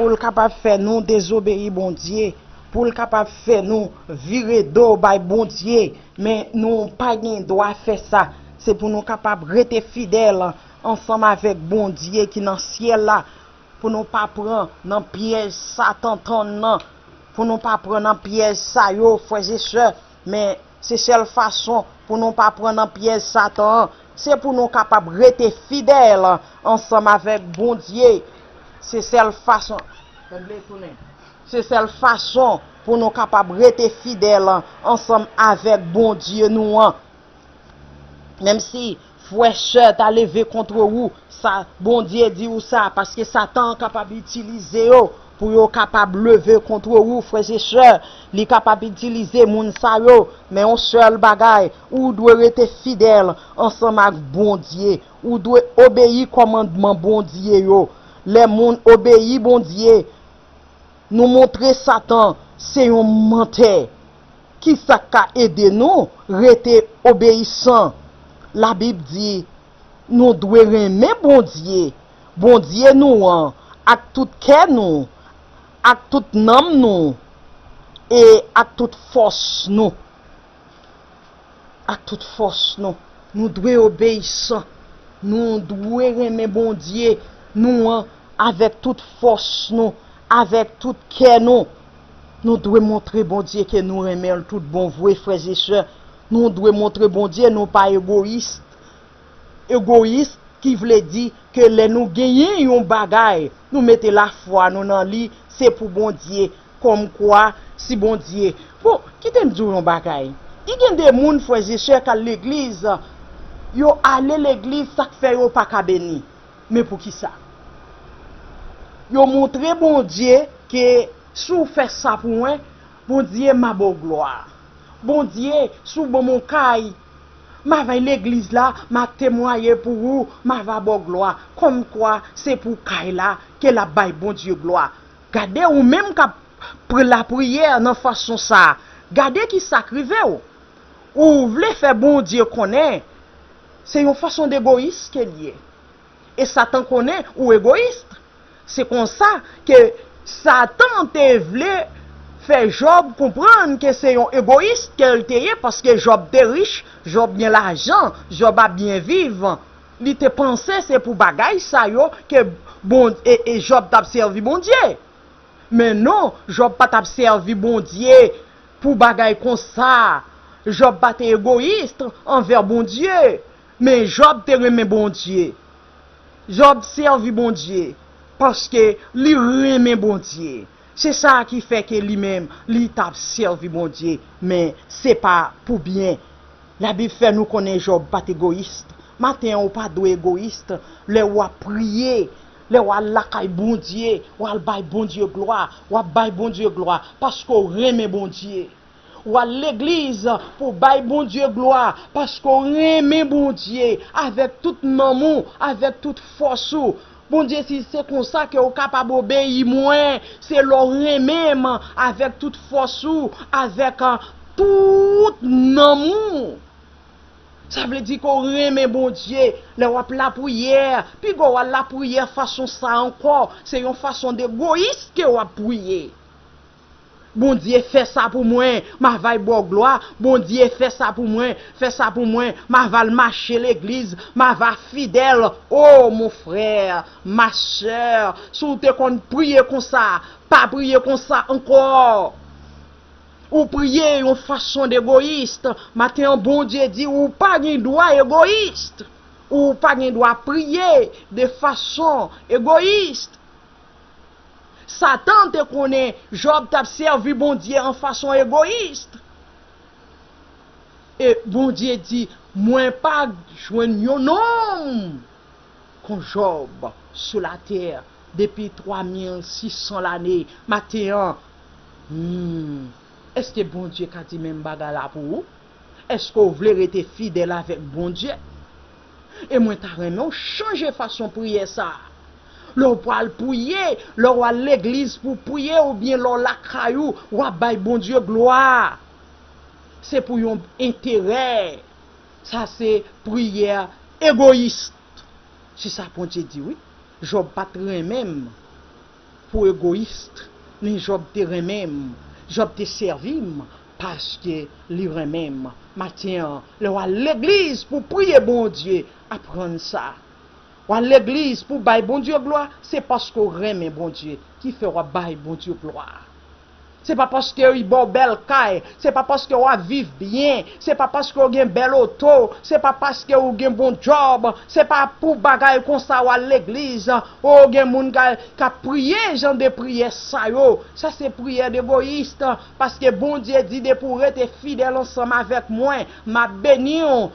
Pou l kapab fè nou dezobeyi Bondye, pou l kapab fè nou vire do bay Bondye, men nou pa gen dwa fè sa. Se pou nou kapab rete fidèl ansanm avèk Bondye ki nan syèl la, pou nou pa pran nan pyèj Satan tann nan, pou nou pa pran nan pyèj sa yo, frè e sè, men se sèl fason pou nou pa pran nan pyèj Satan an, se pou nou kapab rete fidèl ansanm avèk Bondye. Se sèl fason, se sèl fason pou nou kapab rete fidèl ansanm avèk Bondye nou an. Menm si frè, sè ta leve kont ou, sa, Bondye di ou sa, paske Satan kapab itilize yo pou yo kapab leve kont ou, frè e sè. Li kapab itilize moun sa yo, men yon sèl bagay, ou dwe rete fidèl ansanm ak Bondye. Ou dwe obeyi kòmandman Bondye yo. Lè moun obeyi Bondye, nou montre Satan se yon mantè. Ki sa k ka ede nou rete obeyisan? Labib di nou dwe renmen Bondye, Bondye nou an, ak tout kè nou, ak tout nanm nou, e ak tout fòs nou. Ak tout fòs nou. Nou dwe obeyisan. Nou dwe renmen Bondye nou an avèk tout fòs nou, avèk tout kè nou. Nou dwe montre Bondye ke nou renmen l tout bon vre, frè e sè. Nou dwe montre Bondye nou pa egoyis. Egoyis ki vle di ke lè nou genyen yon bagay, nou mete lafwa nou nan li, se pou Bondye. Kòmkwa, si Bondye, bon, kite m di w yon bagay. I gen de moun, frè e sè, k al legliz, yo ale legliz, sa k fè yo pa ka beni. Men poukisa? Yo montre Bondye ke si w fè sa pou mwen, Bondye, m a ba w glwa. Bondye, si w ban m yon kay, m a vay legliz la, m a temwaye pou ou, m a va ba w glwa. Kòmkwa se pou kay la ke l ap bay Bondye glwa. Gade ou menm k ap pran lapriyè nan fason sa a. Gade ki sa k rive w. Ou vle fè Bondye konnen se yon fason degoyis ke l ye. E Satan konnen ou egoyis. Se konsa ke Satan te vle fè Jòb konprann ke se yon egoyis ke l te ye, paske Jòb te rich, Jòb gen lajan, Jòb ap byen viv. Li te panse se pou bagay sa yo ke bon, e, e Jòb t ap sèvi Bondye. Men non, Jòb pa t ap sèvi Bondye pou bagay konsa. Jòb pa te egoyis anvè Bondye, men Jòb te renmen Bondye. Jòb sèvi Bondye paske li renmen Bondye. Se sa ki fè ke li menm, li t ap sèvi Bondye, men se pa pou byen. Labib fè nou konnen Jòb pa t egoyis. Maten an, ou pa dwe egoyis lè w ap priye. Lè w al lakay Bondye, w al bay Bondye glwa, w ap bay Bondye glwa paske w renmen Bondye. W al legliz pou w bay Bondye glwa paske w renmen Bondye avèk tout nanm ou, avèk tout fòs ou. Bondye di, se konsa ke w kapab obeyi mwen, se lè w renmen m avèk tout fòs ou, avèk, ah, tout nanm ou. Sa vle di ke w renmen Bondye lè w ap lapriyè. Piga w al lapriyè fason sa ankò, se yon fason degoyis ke w ap priye. Bondye, fè sa pou mwen, m a va ba w glwa. Bondye, fè sa pou mwen, fè sa pou mwen, m a va al mache legliz, m a va fidèl. O, mon frè, ma sè, si w te konn priye konsa, pa priye konsa ankò. Ou priye yon fason degoyis. Maten an, Bondye di ou pa gen dwa egoyis. Ou pa gen dwa priye de fason egoyis. Satan te konnen Jòb t ap sèvi Bondye an fason egoyis. E Bondye di, mwen pa jwenn yon nonm kon Jòb sou latè depi twa mil sis san lane. Maten an, hmm, èske Bondye ka di menm bagay la pou ou? Èske w vle rete fidèl avèk Bondye? E mwen ta renmen w chanje fason priyè sa a. Lè w pral priye, lè w al legliz pou priye oubyen lè w lakay ou, w ap bay Bondye glwa. Se pou yon enterè. Sa se priyè egoyis. Se sa Bondye di, wi. Jòb pa t renmen m pou egoyis, men Jòb te renmen m. Jòb te sèvi m paske li renmen m. Maten an, lè w al legliz pou priye Bondye, aprann sa. W al legliz pou bay Bondye glwa, se paske w renmen Bondye ki fè w ap bay Bondye glwa. Se pa paske li ba w bèl kay, se pa paske w ap viv byen, se pa paske w gen bèl oto, se pa paske w gen bon djòb, se pa pou bagay konsa w al legliz. O, gen moun k ap priye jan de priyè sa yo. Sa se priyè degoyis, paske Bondye di, depi w rete fidèl ansanm avèk mwen, m ap beni w.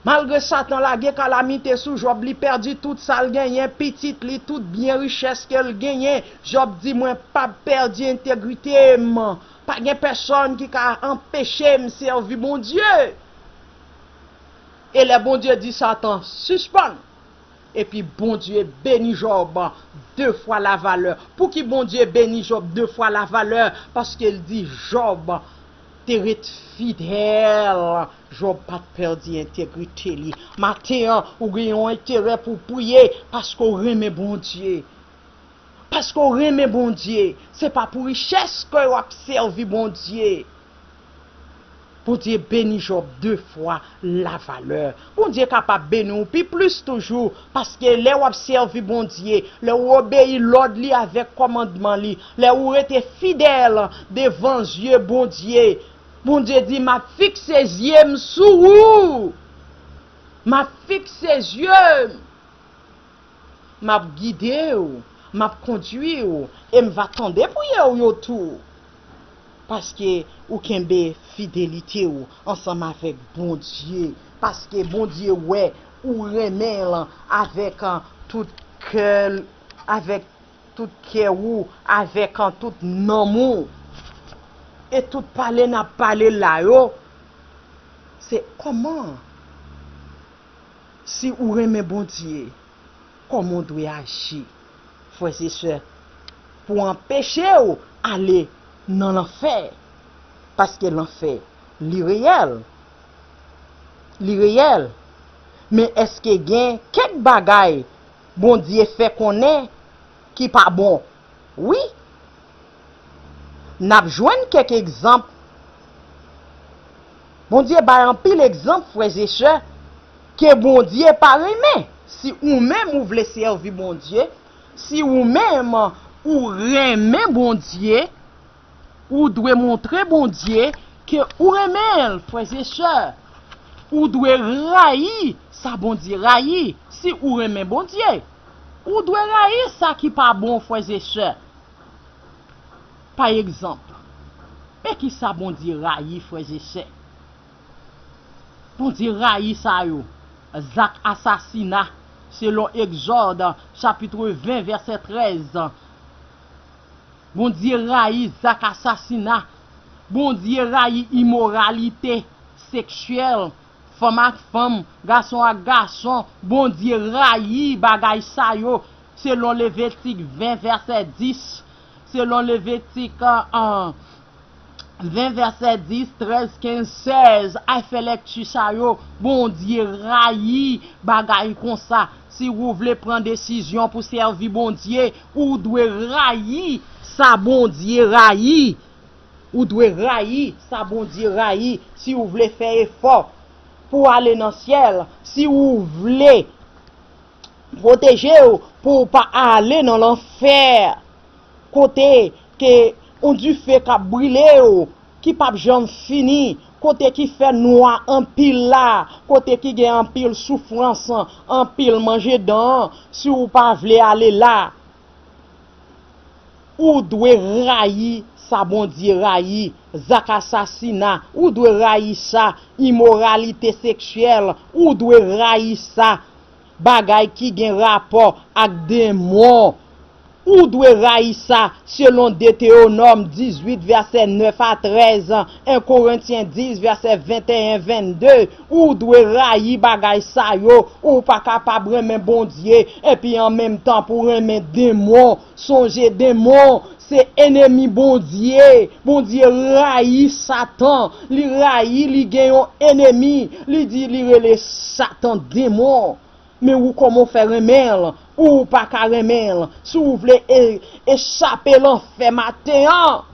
Malgre Satan lage kalamite sou Jòb, li pèdi tout sa l genyen, pitit li, tout byen, richès ke l genyen. Jòb di, mwen p ap pèdi entegrite m. Pa gen pèsonn ki ka anpeche m sèvi Bondye. E lè Bondye di Satan, sispann, epi Bondye beni Jòb de fwa lavalè. Pouki Bondye beni Jòb de fwa lavalè? Paske l di Jòb te ret fidèl. Jòb pa t pèdi entegrite li. Maten an, ou gen yon enterè pou w priye paske w renmen Bondye. Paske w renmen Bondye. Se pa pou richès ke w ap sèvi Bondye. Bondye beni Jòb de fwa lavalè. Bondye kapab beni w pi plis toujou, paske lè w ap sèvi Bondye, lè w obeyi lòd li avèk kòmandman li, lè w rete fidèl devan zye Bondye, Bondye di, m ap fikse zye m sou ou. M ap fikse zye m. M ap gide w, m ap kondui w, e m va tande priyè w yo tou. Paske ou kenbe fidelite w ansanm avèk Bondye. Paske Bondye wè ou renmen l avèk, ah, tout kè, avèk tout kè ou, avèk, ah, tout nanm ou. E tout pale n ap pale la yo, se kòman, si ou renmen Bondye, kòman w dwe aji, frè e sè, pou anpeche w ale nan lanfè? Paske lanfè, li reyèl. Li reyèl. Men èske gen kèk bagay Bondye fè konnen ki pa bon? Wi. N ap jwenn kèk egzanp. Bondye bay anpil egzanp, frè e sè, ke Bondye pa renmen. Si ou menm ou vle sèvi Bondye, si ou menm ou renmen Bondye, ou dwe montre Bondye ke ou renmen l, frè e sè. Ou dwe rayi sa Bondye rayi. Si ou renmen Bondye, ou dwe rayi sa ki pa bon, frè e sè. Pa egzanp, men ki sa Bondye rayi, frè e sè? Bondye rayi sa yo, zak asasina, selon Egzòd, chapit ven, vèsè trèz. Bondye rayi zak asasina. Bondye rayi imoralite seksyèl, fanm ak fanm, gason ak gason. Bondye rayi bagay sa yo, selon Levitik ven, vèsè dis, selon Levitik, euh, ven, vèsè dis, trèz, kenz, sèz, al fè lèkti sa yo. Bondye rayi bagay konsa. Si ou vle pran desizyon pou sèvi Bondye, ou dwe rayi sa Bondye rayi. Ou dwe rayi sa Bondye rayi si ou vle fè efò pou ale nan syèl, si ou vle pwoteje w pou w pa ale nan lanfè, kote ke yon dife k ap brile w, ki p ap janm fini, kote ki fè nwa anpil la, kote ki gen anpil soufrans, anpil manje dan, si w pa vle ale la. Ou dwe rayi sa Bondye rayi, zak asasina, ou dwe rayi sa, imoralite seksyèl, ou dwe rayi sa, bagay ki gen rapò ak demon. Ou dwe rayi sa, selon Detewonòm dizuit, vèsè nèf a trèz, en Korentyen dis, vèsè venteyen, vennde. Ou dwe rayi bagay sa yo. Ou pa kapab renmen Bondye, epi an menm tan pou renmen demon. Sonje, demon se enemi Bondye. Bondye rayi Satan. Li rayi, li gen yon enemi. Li di, li rele Satan demon. Men ou kòman w fè renmen l? Ou pa ka renmen l. Si w vle e, echape lanfè maten an,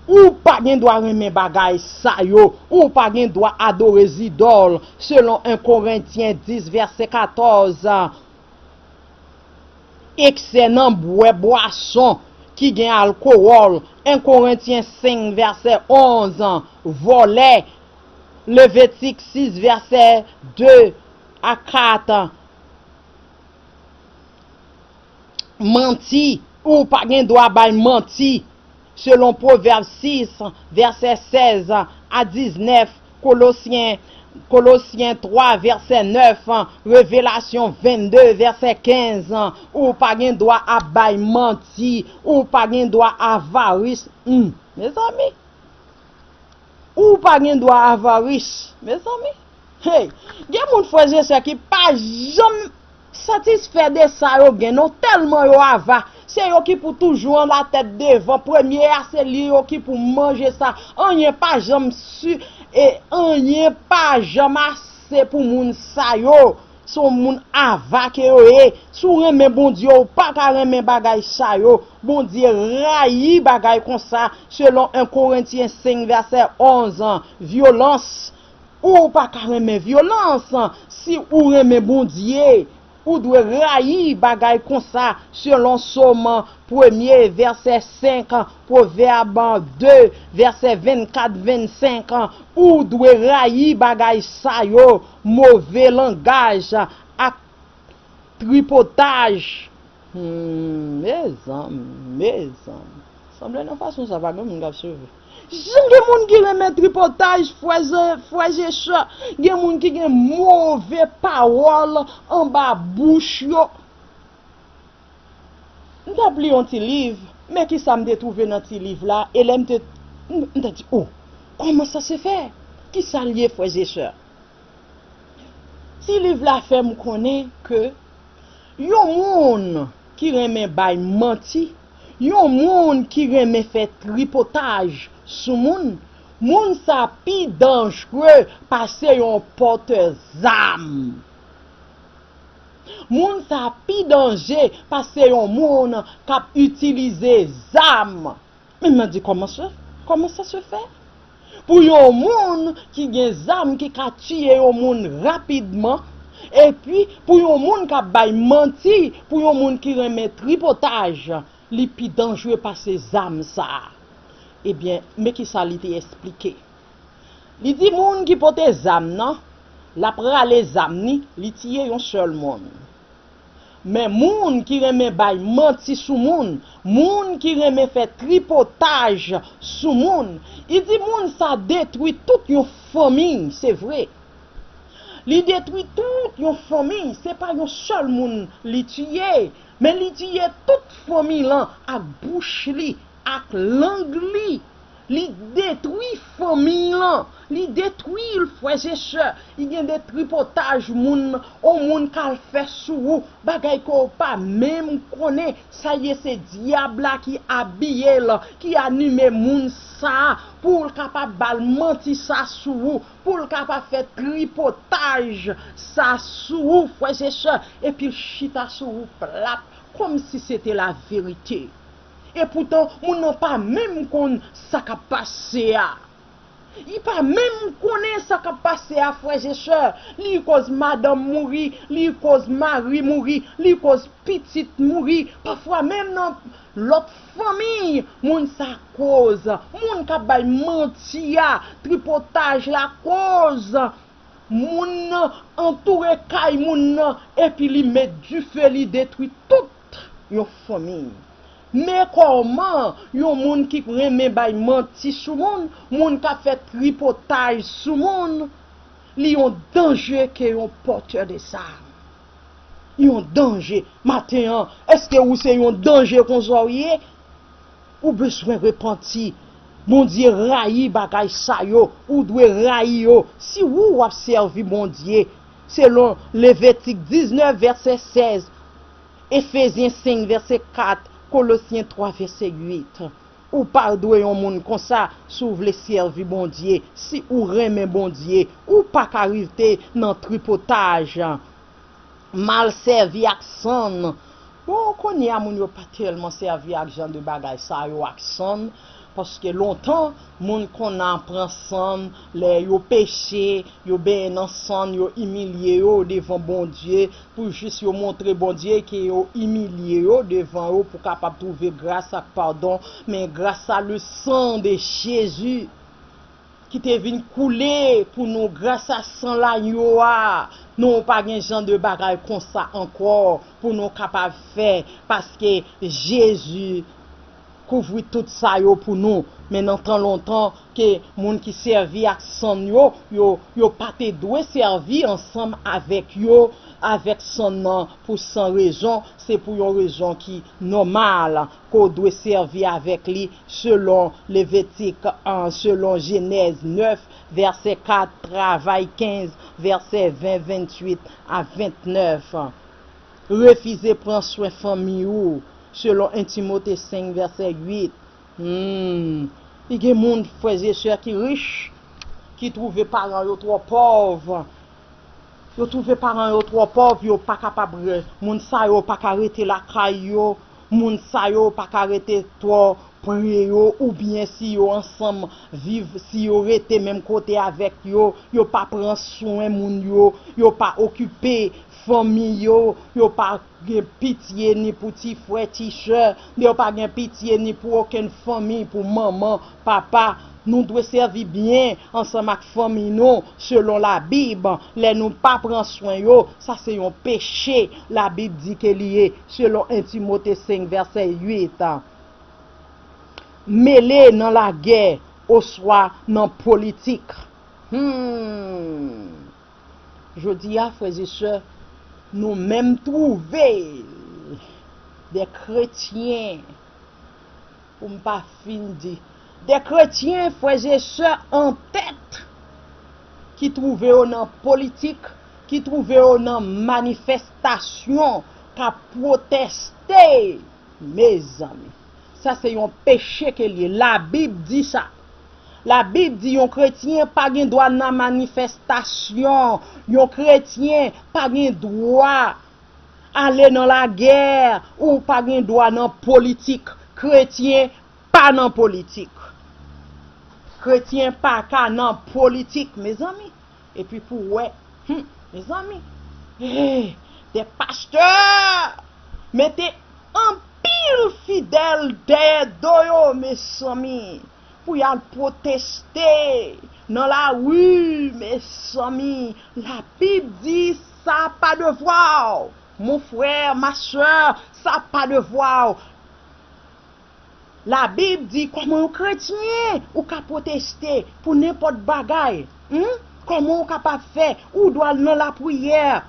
ou pa gen dwa renmen bagay sa yo. Ou pa gen dwa adore zidòl, selon en Korentyen dis, vèsè katòz. Eksè nan bwè bwason ki gen alkowòl, en Korentyen senk, vèsè onz. Vòlè, Levitik sis, vèsè de a kat. Manti, ou pa gen dwa bay manti, selon Pwovèb sis, vèsè sèz a diznèf, Kolosyen, Kolosyen twa, vèsè nèf, Revelasyon vennde, vèsè kenz. Ou pa gen dwa ap bay manti, ou pa gen dwa avaris. Hmm, mezanmi. Ou pa gen dwa avaris, mezanmi. Hey, gen moun, frè e sè, ki pa janm satisfè de sa yo gen, non, tèlman yo ava. Se yo ki pou toujou an latèt devan, premye a, se li yo ki pou manje sa. Anyen pa janm si, e anyen pa janm ase pou moun sa yo. Se yon moun ava ke yo ye. Si w renmen Bondye, ou pa ka renmen bagay sa yo. Bondye rayi bagay konsa, selon en Korentyen senk, vèsè onz. Vyolans. Ou pa ka renmen vyolans. Si ou renmen Bondye, ou dwe rayi bagay konsa, selon Sòm premye, vèsè senk, Pwovèb de, vèsè vennkat, vennsenk. Ou dwe rayi bagay sa yo, move langaj ak tripotaj. Hmm, mezanmi, mezanmi. Sanble nan fason sa, pa gen moun k ap sove. Jan gen moun ki renmen tripotaj, frè e, frè e sè. Gen moun ki gen move pawòl anba bouch yo. M t ap li yon ti liv, men ki sa m te twouve nan ti liv la, e lè m te, m, m te di, "O, kòman sa se fè? Ki sa l ye, frè e sè?" Ti liv la fè m konnen ke yon moun ki renmen bay manti, yon moun ki renmen fè tripotaj sou moun, moun sa pi danjre pase yon pòtè zam. Moun sa pi danje pase yon moun k ap itilize zam. Men mwen di, kòman se, kòman sa se fè? Pou yon moun ki gen zam ki ka tiye yon moun rapidman, epi pou yon moun k ap bay manti, pou yon moun ki renmen tripotaj, li pi danjre pase zam sa a. Ebyen, men ki sa li te esplike. Li di moun ki pote zam nan, l ap rale zam ni, li tiye yon sèl moun. Men moun ki renmen bay manti sou moun, moun ki renmen fè tripotaj sou moun, li di moun sa detwi tout yon fanmi, se vre. Li detwi tout yon fanmi, se pa yon sèl moun li tiye, men li tiye tout fanmi lan ak bouch li, ak lang li. Li detwi fanmi lan, li detwi l, frè e sè. Li gen de tripotaj moun, on moun k al fè sou ou, bagay ke w pa menm konnen. Sa ye, se dyab la ki abiye l, ki anime moun sa a, pou l kapab ba l manti sa sou ou, pou l kapab fè tripotaj sa sou ou, frè e sè, epi l chita sou ou plat, kòmsi se te laverite. Epoutan, moun nan pa menm konn sa k ap pase a. Li pa menm konnen sa k ap pase a, frè e sè. Li koz madanm mouri, li koz mari mouri, li koz pitit mouri. Pafwa menm nan lòt fanmi, moun sa koz. Moun k ap bay manti a, tripotaj la koz. Moun nan antoure kay moun nan, epi li met dife, li detwi tout yon fanmi. Men kòman yon moun ki renmen bay manti sou moun, moun k ap fè tripotaj sou moun, li yon danje ke yon pòtè de zam. Yon danje. Maten an, èske ou se yon danje konsa w ye? Ou bezwen repanti. Bondye rayi bagay sa yo. Ou dwe rayi yo. Si ou w ap sèvi Bondye, selon Levitik diznèf vèsè sèz, Efezyen senk vèsè kat, Kolosyen twa vèsè uit. Ou pa dwe yon moun konsa si w vle sèvi Bondye. Si ou renmen Bondye, ou pa ka rete nan tripotaj, mal sèvi ak sann. Bon, kounye a moun yo pa tèlman sèvi ak jan de bagay sa yo ak sann, paske lontan moun konn al pran sann lè yo peche, yo benyen nan sann, yo imilye yo devan Bondye, pou jis yo montre Bondye ke yo imilye yo devan yo pou kapab twouve gras ak padon. Men gras a le sang de Jésus ki te vin koule pou nou gras a san lanyo a. Non, pa gen jan de bagay konsa ankò pou nou kapab fè, paske Jezi kouvri tout sa yo pou nou. Men nan tan lontan, ke moun ki sèvi ak sann yo, yo, yo pa te dwe sèvi ansanm avèk yo, avèk sann nan pou san rezon, se pou yon rezon ki nòmal, ke w dwe sèvi avèk li selon Levitik, an, selon Jenèz nèf, vèsè kat, Travay kenz, vèsè ven, venntuit a ventnèf. Refize pran swen fanmi ou, selon en Timote senk, vèsè uit. Hmm. Li gen moun, frè e sè, ki rich, ki twouve paran yo twò pòv. Yo twouve paran yo twò pòv, yo pa kapab re-, moun sa yo pa ka rete lakay yo, moun sa yo pa ka rete twò pre yo, oubyen si yo ansanm viv, si yo rete menm kote avèk yo, yo pa pran swen moun yo, yo pa okipe fanmi yo, yo pa gen pitye ni pou ti frè, ti sè, yo pa gen pitye ni pou okenn fanmi, pou manman, papa. Nou dwe sèvi byen ansanm ak fanmi nou, selon Labib. Lè nou pa pran swen yo, sa se yon peche, Labib di ke li ye, selon en Timote senk, vèsè uit. Mele nan lagè oswa nan politik. Hmm. Jodi a, frè e sè, nou menm twouve de kretyen, pou m pa fin di, de kretyen, frè e sè, an tèt, ki twouve yo nan politik, ki twouve yo nan manifestasyon, k ap pwoteste. Mezanmi, sa se yon peche ke l ye. Labib di sa. Labib di yon kretyen pa gen dwa nan manifestasyon. Yon kretyen pa gen dwa ale nan lagè. Ou pa gen dwa nan politik. Kretyen pa nan politik. Kretyen pa ka nan politik, mezanmi. Epi pou w wè, hmm, mezanmi, eh, de pastè mete anpil fidèl dèyè do yo, mezanmi, pou y al pwoteste nan lari, mezanmi. Labib di sa pa devwa w, mon frè, ma sè, sa pa devwa w. Labib di, kòman yon kretyen ou ka pwoteste pou nenpòt bagay? Hmm? Kòman w kapab fè? Ou dwe al nan lapriyè.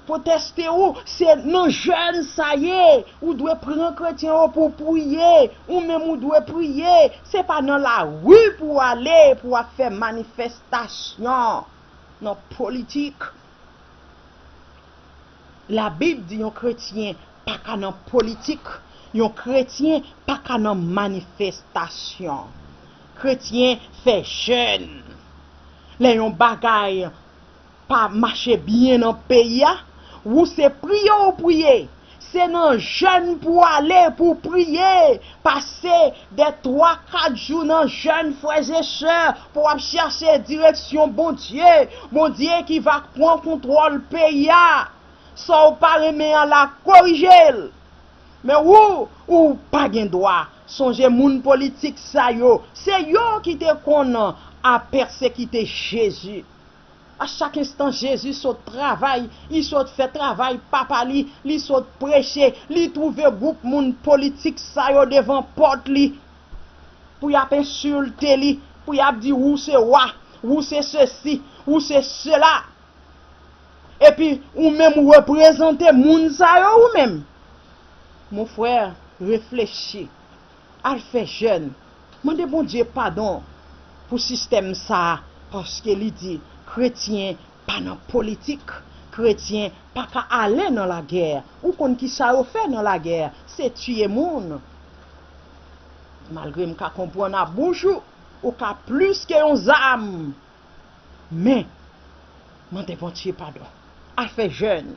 Pwotèste ou, se nan jèn sa ye. Ou dwe pran kretyen yo pou w priye. Ou menm ou dwe priye. Se pa nan lari pou w ale pou w ap fè manifestasyon nan politik. Labib di yon kretyen pa ka nan politik, yon kretyen pa ka nan manifestasyon. Kretyen fè jèn. Lè yon bagay pa mache byen nan peyi a, ou se priye w priye. Se nan jèn pou w ale pou w priye. Pase de twa, kat jou nan jèn, frè e sè, pou w ap chèche direksyon Bondye. Bondye ki va pran kontwòl peyi a. Sa w pa renmen an la, korije l. Men ou, ou pa gen dwa. Sonje moun politik sa yo, se yo ki te konn ap pèsekite Jezi. A chak enstan Jezi sot travay, li sot fè travay papa li, li sot preche, li twouve gwoup moun politik sa yo devan pòt li, pou y ap ensilte li, pou y ap di ou se wa, ou se sesi, ou se sela. Epi ou menm ou reprezante moun sa yo ou menm. Mon frè, reflechi. Al fè jèn. Mande Bondye padon pou sistèm sa a, paske li di kretyen pa nan politik, kretyen pa ka ale nan lagè. Ou konn ki sa yo fè nan lagè? Se tiye moun. Malgre m ka konprann a bouch ou, ou ka plis ke yon zam. Men, mande Bondye padon. Al fè jèn.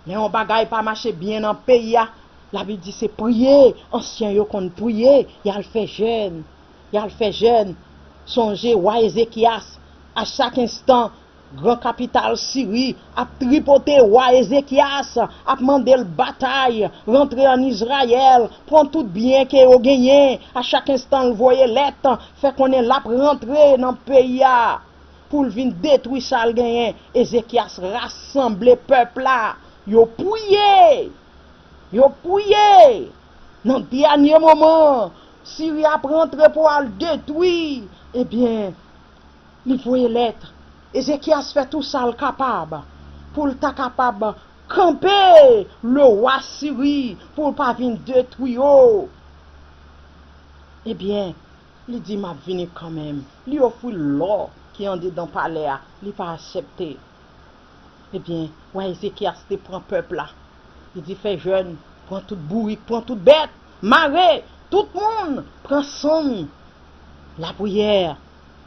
Lè yon bagay pa mache byen nan peyi a, Labib di se priye. Ansyen yo konn priye, y al fè jèn. Y al fè jèn. Sonje wa Ezekyas, a chak enstan, gran kapital Siri ap tripote wa Ezekyas, ap mande l batay, rantre ann Izrayèl, pran tout byen ke yo genyen. A chak enstan l voye lèt, fè konnen l ap rantre nan peyi a pou l vin detwi sa l genyen. Ezekyas rasanble pèp la. Yo priye. Yo priye. Nan dènye moman, Siri ap rantre pou al detwi. Ebyen, li voye lèt. Ezekyas fè tou sa l kapab pou l ta kapab kanpe lewa Siri, pou l pa vin detwi yo. Ebyen, li di, "M ap vini kanmenm." Li ofri l lò ki andedan palè a, li pa aksepte. Ebyen, wa Ezekyas te pran pèp la. Li di, "Fè jèn, pran tout bourik, pran tout bèt, mare tout moun, pran sann." Lapriyè,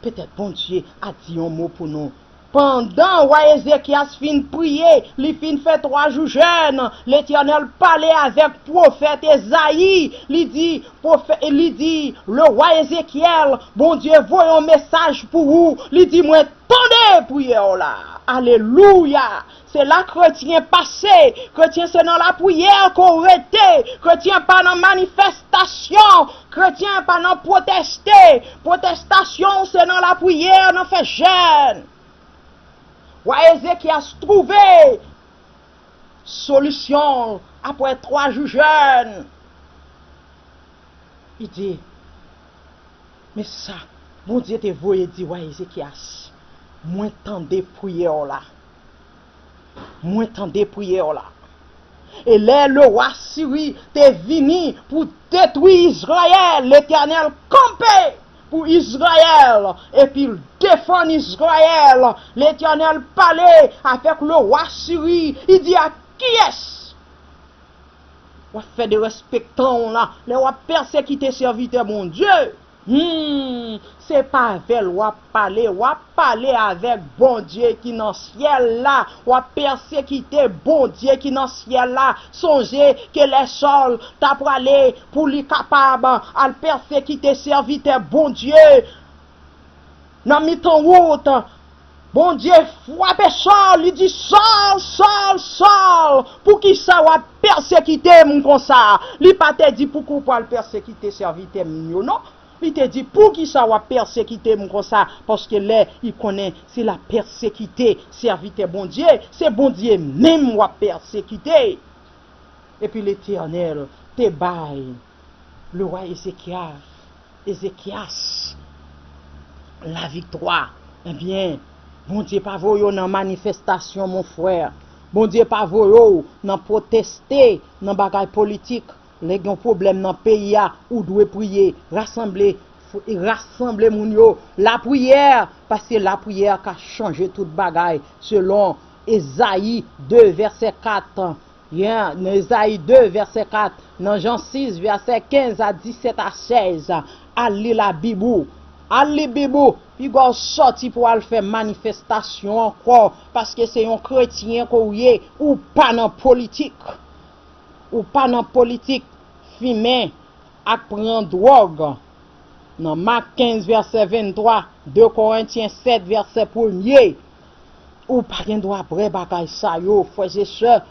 petèt Bondye a di yon mo pou nou. Pandan wa Ezekyas fin priye, li fin fè twa jou jèn, Letènèl pale avèk pwofèt Ezayi. Li di, pwofè-, li di, "Le wa Ezekyèl, Bondye voye yon mesaj pou ou." Li di, "Mwen tande priyè w la." Alelouya! Se la kretyen pase. Kretyen se nan lapriyè ke w rete. Kretyen pa nan manifestasyon. Kretyen pa nan pwoteste. Pwotestasyon se nan lapriyè, nan fè jèn. Wa Ezekyas twouve solisyon apre twa jou jèn. Li di, "Men sa Bondye te voye di wa Ezekyas, mwen tande priyè w la. Mwen tande priyè w la." E lè lewa Siri te vini pou detwi Izrayèl, Letènèl kanpe pou Izrayèl, epi l defann Izrayèl. Letènèl pale avèk lewa Siri, li di, "A kiyès w ap fè derespektan w la, lè w ap pèsekite sèvitè Bondye?" Hmm, se pa avè l w ap pale, w ap pale avèk Bondye ki nan syèl la, w ap pèsekite Bondye ki nan syèl la. Sonje ke lè Sòl ta prale pou li kapab al pèsekite sèvitè Bondye nan mitan wout, Bondye frape Sòl, li di, "Sòl, Sòl, Sòl, poukisa w ap pèsekite m konsa?" Li pa te di, "Poukisa w pral pèsekite sèvitè m yo?" Non. Li te di, "Poukisa w ap pèsekite m konsa?" Paske lè li konnen se l ap pèsekite sèvitè Bondye, se Bondye menm w ap pèsekite. Epi Letènèl te bay lewa Ezekyas, Ezekyas, laviktwa. Ebyen, Bondye pa voye w nan manifestasyon, mon frè. Bondye pa voye w nan pwoteste, nan bagay politik. Lè gen yon pwoblèm nan peyi a, ou dwe priye, rasanble, rasanble moun yo, lapriyè, paske lapriyè ka chanje tout bagay, selon Ezayi de vèsè kat. Yeah, nan Ezayi de vèsè kat, nan Jan sis vèsè kenz a disèt a sèz, al li Labib ou. Al li Bib ou. Piga w sòti pou al fè manifestasyon ankò, paske se yon kretyen ke w ye, ou pa nan politik. Ou pa nan politik, fimen ak pran dwòg. Nan Mak kenz vèsè venntwa, de Korentyen sèt vèsè premye, ou pa gen dwa prè bagay sa yo, frè e sè.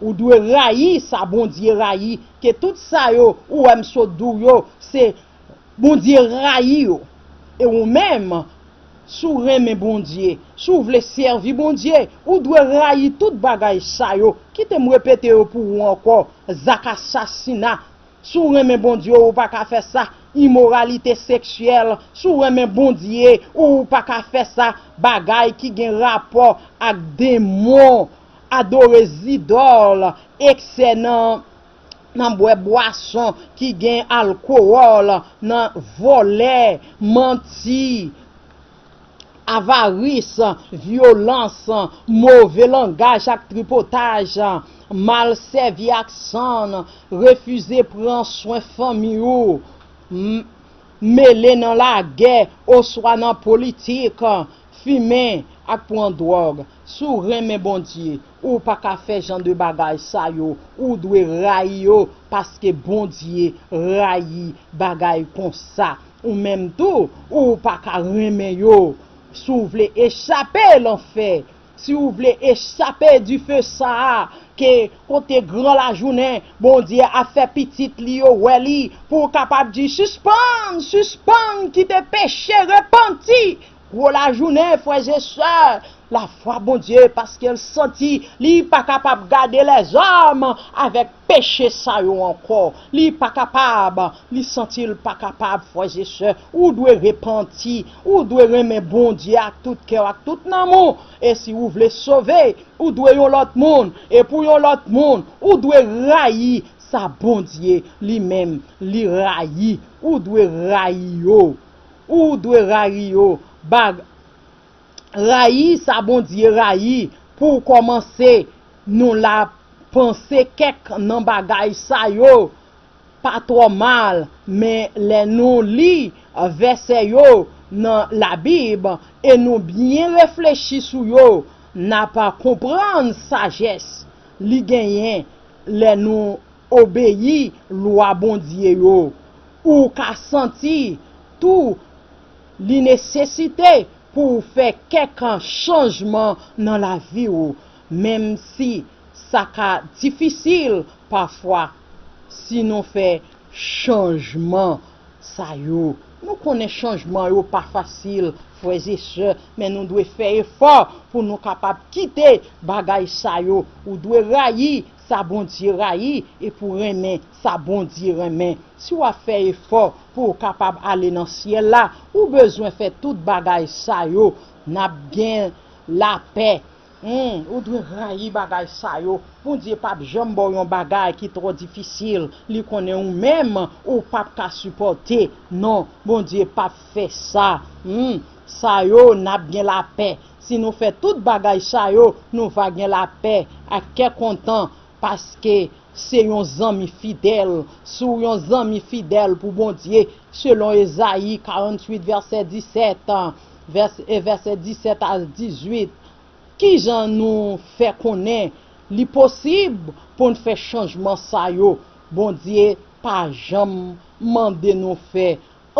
Ou dwe rayi sa Bondye rayi, ke tout sa yo ou wè m sot di w yo, se Bondye rayi yo. E ou menm, si w renmen Bondye, si w vle sèvi Bondye, ou dwe rayi tout bagay sa yo. Kite m repete yo pou ou ankò, zak asasina, si w renmen Bondye, ou pa ka fè sa. Imoralite seksyèl, si w renmen Bondye, ou pa ka fè sa. Bagay ki gen rapò ak demon, adore zidòl, eksè nan, nan bwè bwason ki gen alkowòl, nan vòlè, manti, avaris, vyolans, move langaj ak tripotaj, mal sèvi ak san, refize pran swen fanmi ou, m-, mele nan lagè oswa nan politik, fimen ak pran dwòg. Si w renmen Bondye, ou pa ka fè jan de bagay sa yo. Ou dwe rayi yo, paske Bondye rayi bagay konsa. Ou menm tou, ou pa ka renmen yo. Si w vle echape lanfè, si w vle echape dife sa a, ke kote gran lajounen, Bondye ap fè pitit li yo wè li, pou w kapab di, sispann, sispann kite peche, repanti. Gwo lajounen, frè e sè, lafwa Bondye, paske l santi li pa kapab gade lèzòm avèk peche sa yo ankò. Li pa kapab, li santi l pa kapab, frè e sè. Ou dwe repanti, ou dwe renmen Bondye ak tout kè w, ak tout nanm ou. E si ou vle sove, ou dwe yon lòt moun. E pou yon lòt moun, ou dwe rayi sa Bondye li menm li rayi. Ou dwe rayi yo. Ou dwe rayi yo. Bag-, rayi sa Bondye rayi. Pou kòmanse, nou la panse kèk nan bagay sa yo pa twò mal, men lè nou li vèsè yo nan Labib e nou byen reflechi sou yo, n ap konprann sajès li genyen lè nou obeyi lwa Bondye yo. Ou ka santi tou li nesesite pou w fè kèk chanjman nan lavi w, menm si sa ka difisil pafwa. Si nou fè chanjman sa yo, nou konnen chanjman yo pa fasil, frè e sè, men nou dwe fè efò pou nou kapab kite bagay sa yo. Ou dwe rayi sa Bondye rayi e pou renmen sa Bondye renmen. Si w ap fè efò pou w kapab ale nan syèl la, ou bezwen fè tout bagay sa yo. N ap gen lapè. Hmm, ou dwe rayi bagay sa yo. Bondye p ap janm ba w yon bagay ki twò difisil. Li konnen ou menm, ou p ap ka sipòte. Non, Bondye p ap fè sa. Hmm, sa yo, n ap gen lapè. Si nou fè tout bagay sa yo, nou va gen lapè ak kè kontan, paske se yon zanmi fidèl. Si w yon zanmi fidèl pou Bondye, selon Ezayi karanntuit, vèsè disèt, vès-, e vèsè disèt a dizuit, kijan nou fè konnen li posib pou n fè chanjman sa yo? Bondye pa janm mande nou fè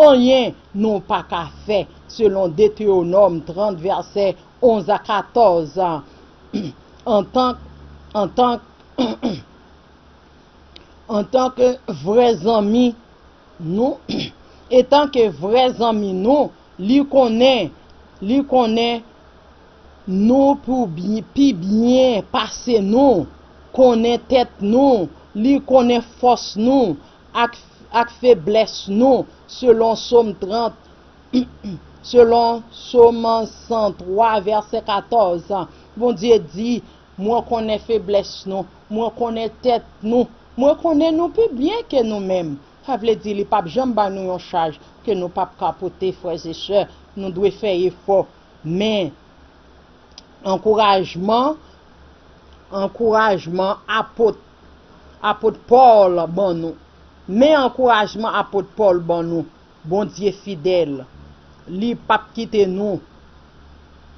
anyen nou pa ka fè, selon Detewonòm trant, vèsè onz a katòz. Antan, antan, antanke vrè zanmi nou, etanke vrè zanmi nou, li konnen, li konnen nou pou bi-, pi byen pase nou, konnen tèt nou, li konnen fòs nou ak, ak feblès nou, selon Sòm trant, Selon Sòm san twa, vèsè katòz, Bondye di, mwen konnen feblès nou, mwen konnen tèt nou, mwen konnen nou pi byen ke nou menm. Sa vle di li p ap janm ba nou yon chaj ke nou p ap ka pote, frè e sè. Nou dwe fè efò. Men, ankourajman, ankourajman apot, apot Pòl ban nou. Men ankourajman apot Pòl ban nou. Bondye fidèl. Li p ap kite nou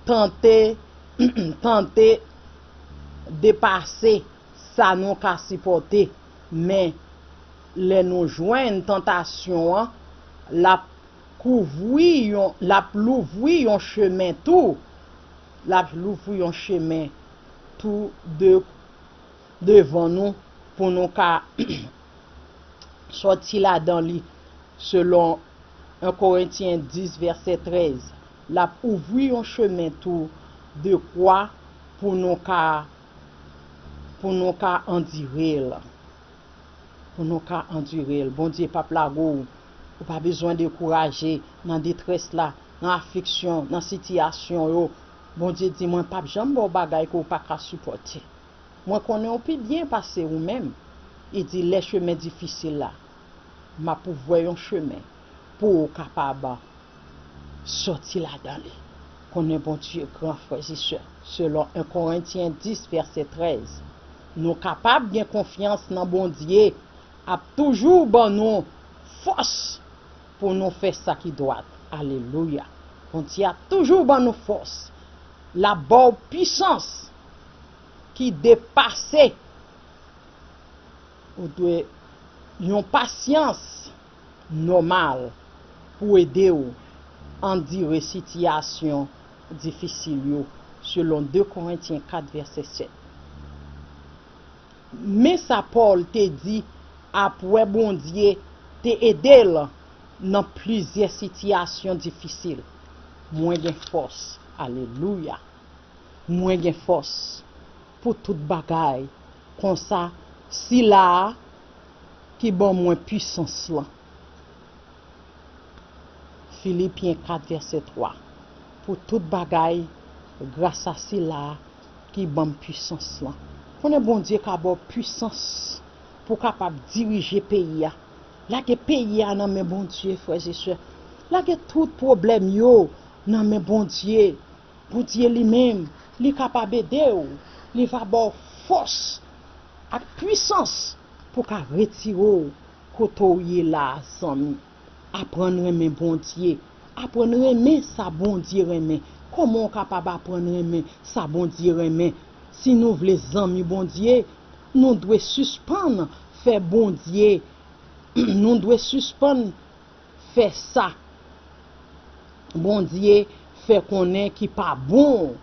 tante, tante depase sa nou ka sipòte. Men, lè nou jwenn tantasyon an, l ap kouvri yon, l ap louvri yon chemen tou. L ap louvri yon chemen tou de, devan nou pou nou ka sòti ladan li, selon en Korentyen dis, vèsè trèz. L ap ouvri yon chemen tou dekwa pou nou ka, pou nou ka andire l. Pou nou ka andire l. Bondye p ap lage w. Ou pa bezwen dekouraje nan detrès la, nan afliksyon, nan sitiyasyon yo. Bondye di, mwen p ap janm ba w bagay ke w pa ka sipòte. Mwen konnen w pi byen pase ou menm. Li di, lè chemen difisil la, m ap ouvè yon chemen pou w kapab sòti ladan li. Konnen Bondye gran, frè e sè. Selon en Korentyen dis, vèsè trèz, nou kapab gen konfyans nan Bondye ap toujou ban nou fòs pou nou fè sa ki dwat. Alelouya. Bondye ap toujou ban nou fòs. L ap ba w pisans ki depase. Ou dwe yon pasyans nòmal pou ede w andire sitiyasyon difisil yo, selon de Korentyen kat, vèsè sèt. Men sa Pòl te di apre Bondye te ede l nan plizyè sitiyasyon difisil. Mwen gen fòs. Alelouya. Mwen gen fòs pou tout bagay. Konsa, sila a ki ban mwen pisans lan. Filipyen kat, vèsè twa. Pou tout bagay, gras a sila a ki ban m pisans lan. Konnen Bondye ka ba w pisans pou w kapab dirije peyi a. Lage peyi a nan men Bondye, frè e sè. Lage tout pwoblèm yo nan men Bondye. Bondye li menm, li kapab ede w. Li va ba w fòs ak pisans pou w ka retire w kote w ye la a, zanmi. Aprann renmen Bondye. Aprann renmen sa Bondye renmen. Kòman w kapab aprann renmen sa Bondye renmen? Si nou vle zanmi Bondye, nou dwe sispann fè Bondye, nou dwe sispann fè sa Bondye fè konnen ki pa bon.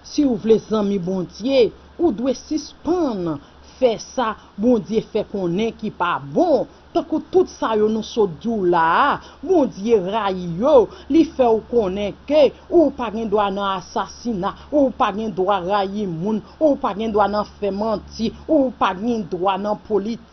Si w vle zanmi Bondye, ou dwe sispann fè sa Bondye fè konnen ki pa bon. Tankou tout sa yo nou sot di w la a, Bondye rayi yo, li fè w konnen ke ou pa gen dwa nan asasina, ou pa gen dwa rayi moun, ou pa gen dwa nan fè manti, ou pa gen dwa nan politik.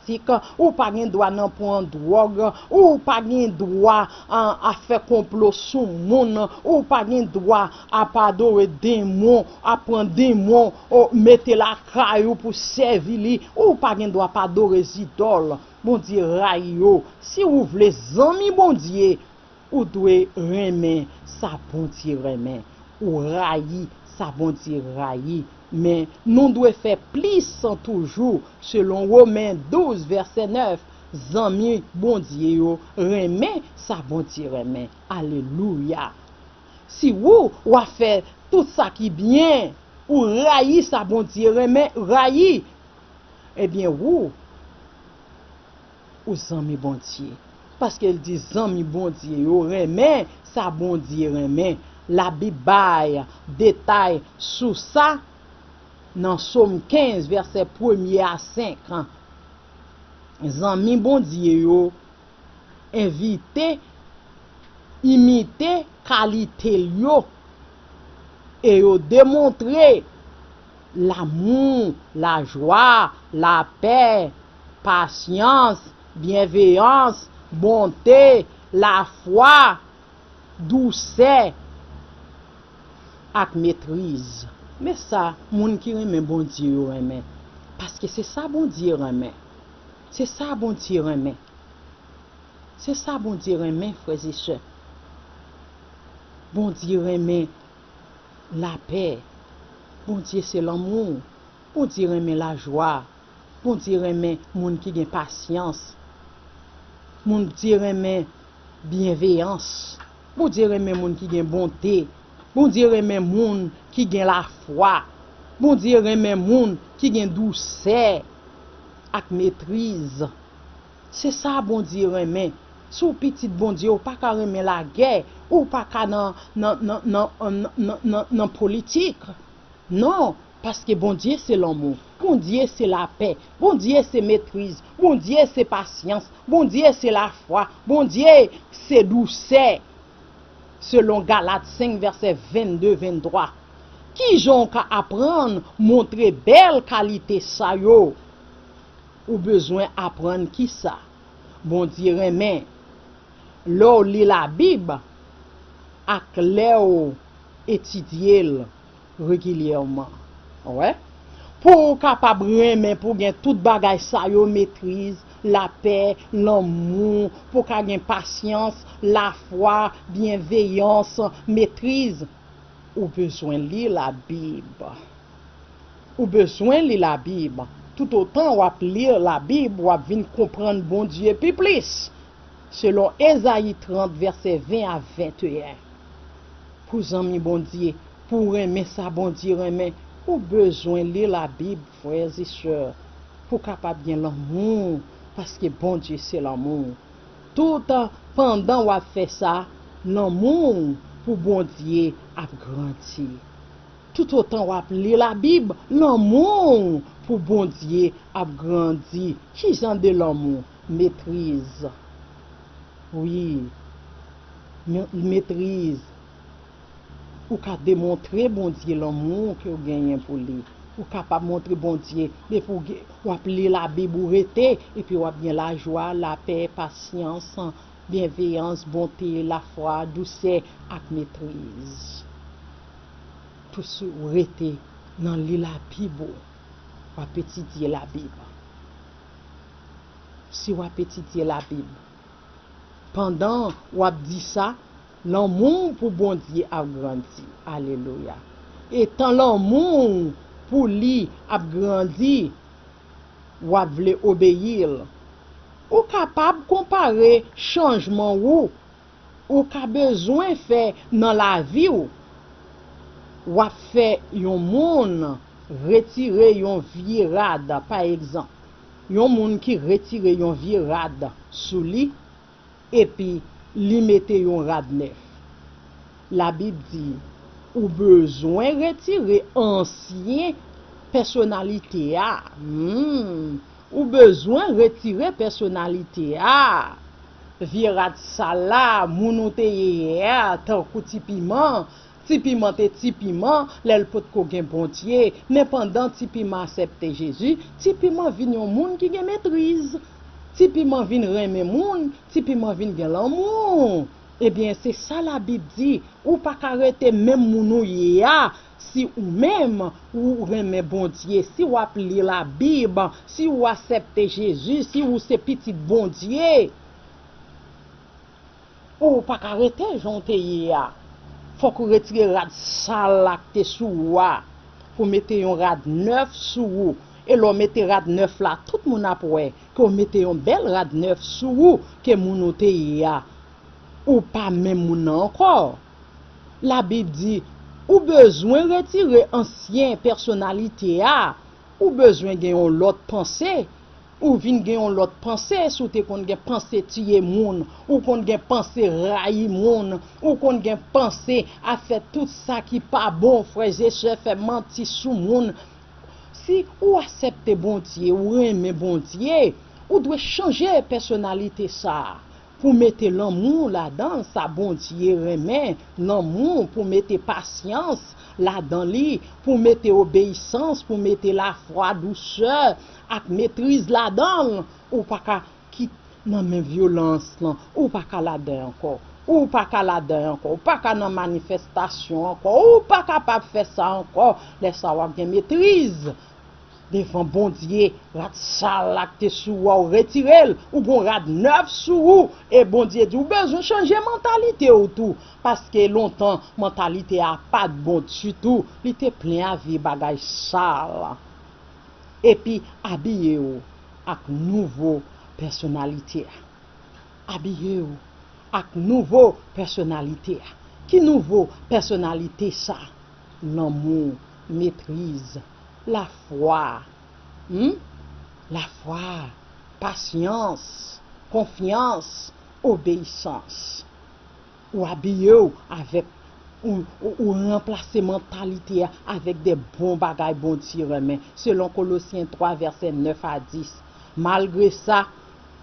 Ou pa gen dwa nan pran dwòg, ou pa gen dwa a, a fè konplo sou moun, ou pa gen dwa ap adore denmon, ap pran denmon, o, mete lakay ou pou sèvi li, ou pa gen dwa ap adore zidòl. Bondye rayi yo. Si ou vle zanmi Bondye, ou dwe renmen sa Bondye renmen. Ou rayi sa Bondye rayi. Men, nou dwe fè plis toujou, selon Women douz, vèsè nèf, zanmi Bondye yo renmen sa Bondye renmen. Alelouya! Si ou, w ap fè tout sa ki byen, ou rayi sa Bondye renmen, rayi, ebyen, ou, ou zanmi Bondye. Paske l di zanmi Bondye yo renmen sa Bondye renmen. Labib bay detay sou sa nan Sòm kenz, vèsè premye a senk. Zanmi Bondye yo envite, imite kalite l yo, e yo demontre lamou, lajwa, lapè, pasyans, byenveyans, bonte, lafwa, dousè ak metriz. Men sa moun ki renmen Bondye yo renmen. Paske se sa Bondye renmen. Se sa Bondye renmen. Se sa Bondye renmen, frè e sè. Bondye renmen lapè. Bondye se lanmou. Bondye renmen lajwa. Bondye renmen moun ki gen pasyans. Bondye renmen byenveyans. Bondye renmen moun ki gen bonte. Bondye renmen moun ki gen lafwa. Bondye renmen moun ki gen dousè ak metriz. Se sa Bondye renmen. Si w pitit Bondye, ou pa ka renmen lagè, ou pa ka nan, nan, nan, nan, nan, nan, nan politik. Non, paske Bondye se lanmou, Bondye se lapè, Bondye se metriz, Bondye se pasyans, Bondye se lafwa, Bondye se dousè. Selon Galat senk, vèsè vennde, venntwa. Kijan w ka aprann montre bèl kalite sa yo? Ou bezwen aprann kisa Bondye renmen lè w li Labib ak lè w etidye l regilyèman. Wè? Pou w kapab renmen, pou w gen tout bagay sa yo, metriz, lapè, lanmou, pou w ka gen pasyans, lafwa, byenveyans, metriz, ou bezwen li Labib. Ou bezwen li Labib. Toutotan w ap li Labib, w ap vin konprann Bondye pi plis. Selon Ezayi trant, vèsè ven a venteyen. Pou zanmi Bondye, pou w renmen sa Bondye renmen, ou bezwen li Labib, frè e sè, pou w kapab gen lanmou, paske Bondye se lanmou. Tout pandan w ap fè sa, lanmou w pou Bondye ap grandi. Toutotan w ap li Labib, lanmou w pou Bondye ap grandi. Ki jan de lanmou? Metriz. Wi. Me-, metriz. Ou ka demontre Bondye lanmou ke w genyen pou li. Ou kapab montre Bondye, depi w gen, w ap li Labib, ou rete, epi w ap gen lajwa, lapè, pasyans, byenveyans, bonte, lafwa, dousè ak metriz. Tou si w rete nan li Labib ou, w ap etidye Labib. Si w ap etidye Labib, pandan w ap di sa, lanmou w pou Bondye ap grandi. Alelouya. Etan lanmou w pou li ap grandi, w ap vle obeyi l. Ou kapab konpare chanjman ou ou ka bezwen fè nan lavi w. W ap fè yon moun retire yon vye rad, pa egzanp. Yon moun ki retire yon vye rad sou li, epi li mete yon rad nèf. Labib di, ou bezwen retire ansyen pèsonalite a. Hmm. Ou bezwen retire pèsonalite a. Vye rad sal la, moun ou te ye yè a, tankou Ti Piman. Ti Piman te Ti Piman lè l potko gen Bondye, men pandan Ti Piman aksepte Jezi, Ti Piman vin yon moun ki gen metriz. Ti Piman vin renmen moun, Ti Piman vin gen lanmou. Ebyen, se sa Labib di, ou pa ka rete menm moun ou ye a, si ou menm ou renmen Bondye, si w ap li Labib, si ou aksepte Jezi, si ou se pitit Bondye. Ou pa ka rete jan w te ye a. Fòk ou retire rad sal la k te sou ou a, pou w mete yon rad nèf sou ou. E lè w mete rad nèf la, tout moun ap wè ke w mete yon bèl rad nèf sou ou ke moun ou te ye a. Ou pa menm moun nan ankò. Labib di, ou bezwen retire ansyen pèsonalite a, ou bezwen gen yon lòt panse, ou vin gen yon lòt panse, si w te konn gen panse tiye moun, ou konn gen panse rayi moun, ou konn gen panse a fè tout sa ki pa bon, frè e sè, fè manti sou moun. Si ou aksepte Bondye, ou renmen Bondye, ou dwe chanje pèsonalite sa a. Pou mete lanmou ladan l, sa Bondye renmen, lanmou, pou mete pasyans ladan li, pou mete obeyisans, pou mete lafwa, dousè ak metriz ladan l. Ou pa ka kit nan men vyolans lan, ou pa ka ladan ankò. Ou pa ka ladan ankò, ou pa ka nan manifestasyon ankò, ou pa kapab fè sa ankò. Lè sa w ap gen metriz devan Bondye. Rad sal la k te sou ou a, ou retire l, ou gon rad nèf sou ou. E Bondye di ou bezwen chanje mantalite w tou, paske lontan mantalite a pa t bon ditou, li te plen a vye bagay sal. Epi abiye w ak nouvo pèsonalite a. Abiye w ak nouvo pèsonalite a. Ki nouvo pèsonalite sa? Lanmou, metriz, lafwa, hmm? Lafwa, pasyans, konfyans, obeyisans. Ou abiye w avèk, ou, ou, ou ranplase mantalite a avèk de bon bagay Bondye renmen, selon Kolosyen twa, vèsè nèf a dis. Malgre sa,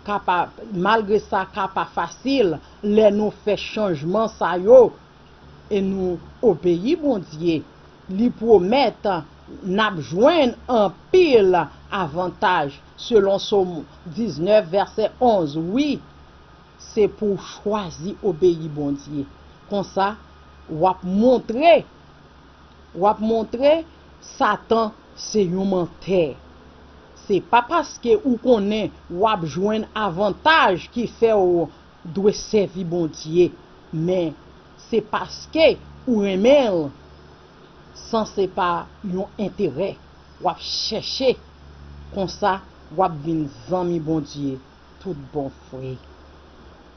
ka pa, malgre sa ka pa fasil lè nou fè chanjman sa yo e nou obeyi Bondye. Li pwomèt n ap jwenn anpil avantaj, selon Sòm diznèf, vèsè onz. Wi, se pou w chwazi obeyi Bondye. Konsa, w ap montre, w ap montre Satan se yon mantè. Se pa paske ou konnen w ap jwenn avantaj ki fè w dwe sèvi Bondye, men se paske ou renmen l, san se pa yon enterè w ap chèche. Konsa, w ap vin zanmi Bondye tout bon vre.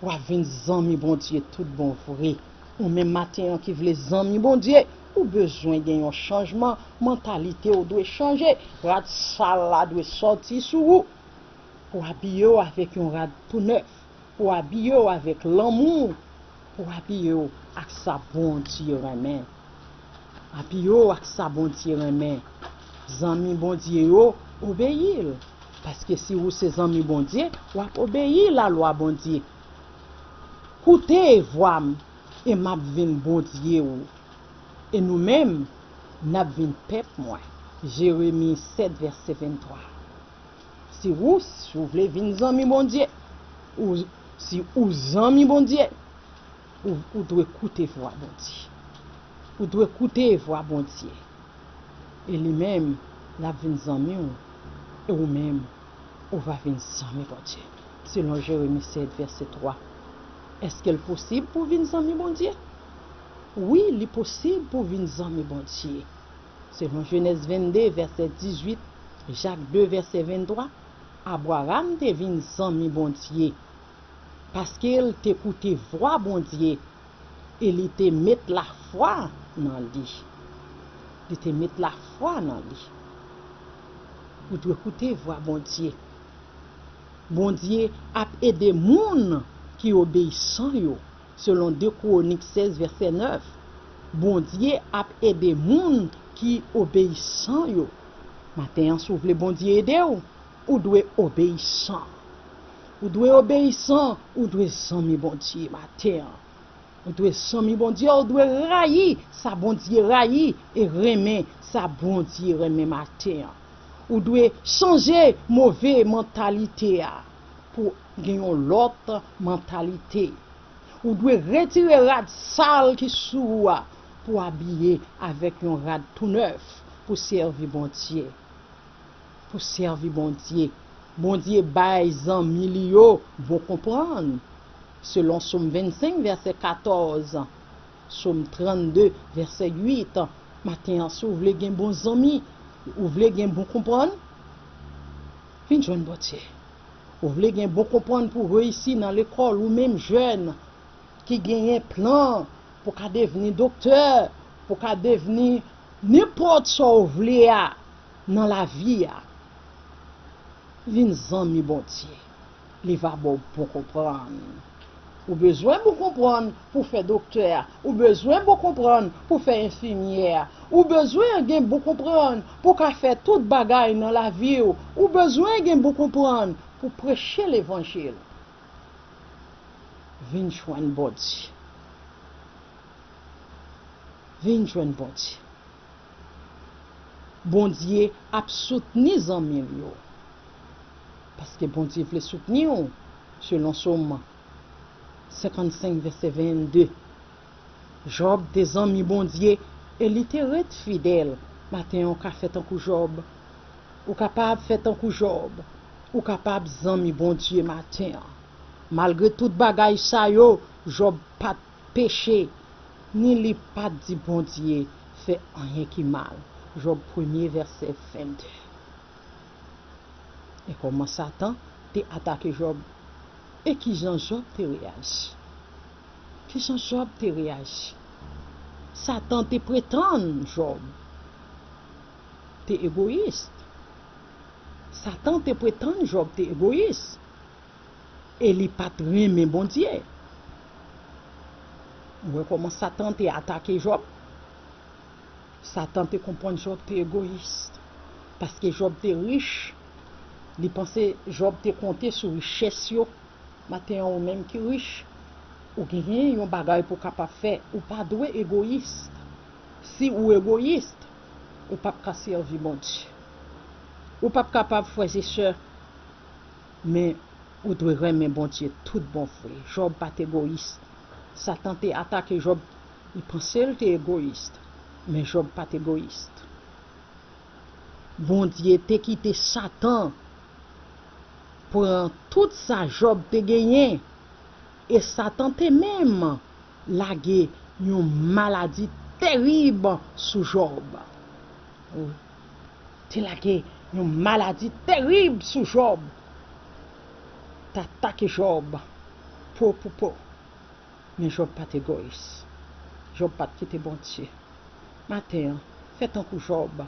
W ap vin zanmi Bondye tout bon vre. Ou menm maten an ki vle zanmi Bondye, ou bezwen gen yon chanjman mantalite, ou dwe chanje. Rad sal la dwe sòti sou ou. Pou abiye w avèk yon rad tou nèf. Pou abiye w avèk lanmou. Pou abiye w ak sa Bondye renmen. Abiye w ak sa Bondye renmen. Zanmi Bondye yo, obeyi l. Paske si ou se zanmi Bondye, w ap obeyi lalwa Bondye. Koute vwa m, e m ap vin Bondye ou. E nou menm, n ap vin pèp mwen. Jeremi sèt, vèsè venntwa. Si ou, si ou vle vin zanmi Bondye, ou, si ou zanmi Bondye, ou, ou dwe koute vwa Bondye. Ou dwe koute vwa Bondye. E li menm, l ap vin zanmi w. E ou menm, ou va vin zanmi Bondye. Selon Jeremi sèt, vèsè twa. Èske l posib pou w vin zanmi Bondye? Wi, li posib pou w vin zanmi Bondye. Selon Jenèz vennde, vèsè dizuit, Jak de, vèsè venntwa, Abraram te vin zanmi Bondye, paske l te koute vwa Bondye e li te met lafwa nan li. Li te met lafwa nan li. Ou dwe koute vwa Bondye. Bondye ap ede moun ki obeyisan yo. Selon de Kwonik sèz, vèsè nèf, Bondye ap ede moun ki obeyisan yo. Maten an, si w vle Bondye ede w, ou dwe obeyisan. Ou dwe obeyisan, ou dwe zanmi Bondye maten an. Ou dwe zanmi Bondye, ou dwe rayi sa Bondye rayi e renmen sa Bondye renmen maten an. Ou dwe chanje move mantalite a pou gen yon lòt mantalite. Ou dwe retire rad sal ki sou ou a pou abiye avèk yon rad tou nèf pou sèvi Bondye. Pou sèvi Bondye. Bondye bay zanmi li yo bon konprann. Selon Sòm vennsenk, vèsè katòz, Sòm trannde, vèsè uit, maten an, si w vle gen bon zanmi, ou vle gen bon konprann, vin jwenn Bondye. Ou vle gen bon konprann pou w reyisi nan lekòl, ou menm jèn ki genyen plan pou w ka devni doktè, pou w ka devni nenpòt sa w vle a nan lavi a. Vin zanmi Bondye. Li va ba w bon konprann. Ou bezwen bon konprann pou fè doktè a. Ou bezwen bon konprann pou fè enfimyè a. Ou bezwen gen bon konprann pou ka fè tout bagay nan lavi w. Ou bezwen gen bon konprann pou preche levanjil. Vin jwenn Bondye. Vin jwenn Bondye. Bondye ap soutni zanmi l yo. Paske Bondye vle soutni w, selon Sòm senkannsenk, vèsè vennde. Jòb te zanmi Bondye e li te ret fidèl. Maten an, ou ka fè tankou Jòb. Ou kapab fè tankou Jòb. Ou kapab zanmi Bondye maten an. Malgre tout bagay sa yo, Jòb pa t peche, ni li pa t di Bondye fè anyen ki mal. Jòb premye, vèsè vennde. E kòman Satan te atake Jòb? E kijan Jòb te reyaji? Kijan Jòb te reyaji? Satan te pretann Jòb te egoyis. Satan te pretann Jòb te egoyis. E li pa t renmen Bondye. Ou wè kòman Satan te atake Jòb? Satan te konprann Jòb te egoyis. Paske Jòb te rich, li panse Jòb te konte sou richès yo. Maten an, ou menm ki rich, ou genyen yon bagay pou w kapab fè. Ou pa dwe egoyis. Si ou egoyis, ou p ap ka sèvi Bondye. Ou p ap kapab, frè e sè, men ou dwe renmen Bondye tout bon vre. Jòb pa t egoyis. Satan te atake Jòb, li panse l te egoyis, men Jòb pa t egoyis. Bondye te kite Satan pran tout sa Jòb te genyen, e Satan te menm lage yon maladi terib sou Jòb. Te lage yon maladi terib sou Jòb. T atake Jòb po pou po. Men Jòb pa t egoyis. Jòb pa t kite Bondye. Maten an, fè tankou Jòb.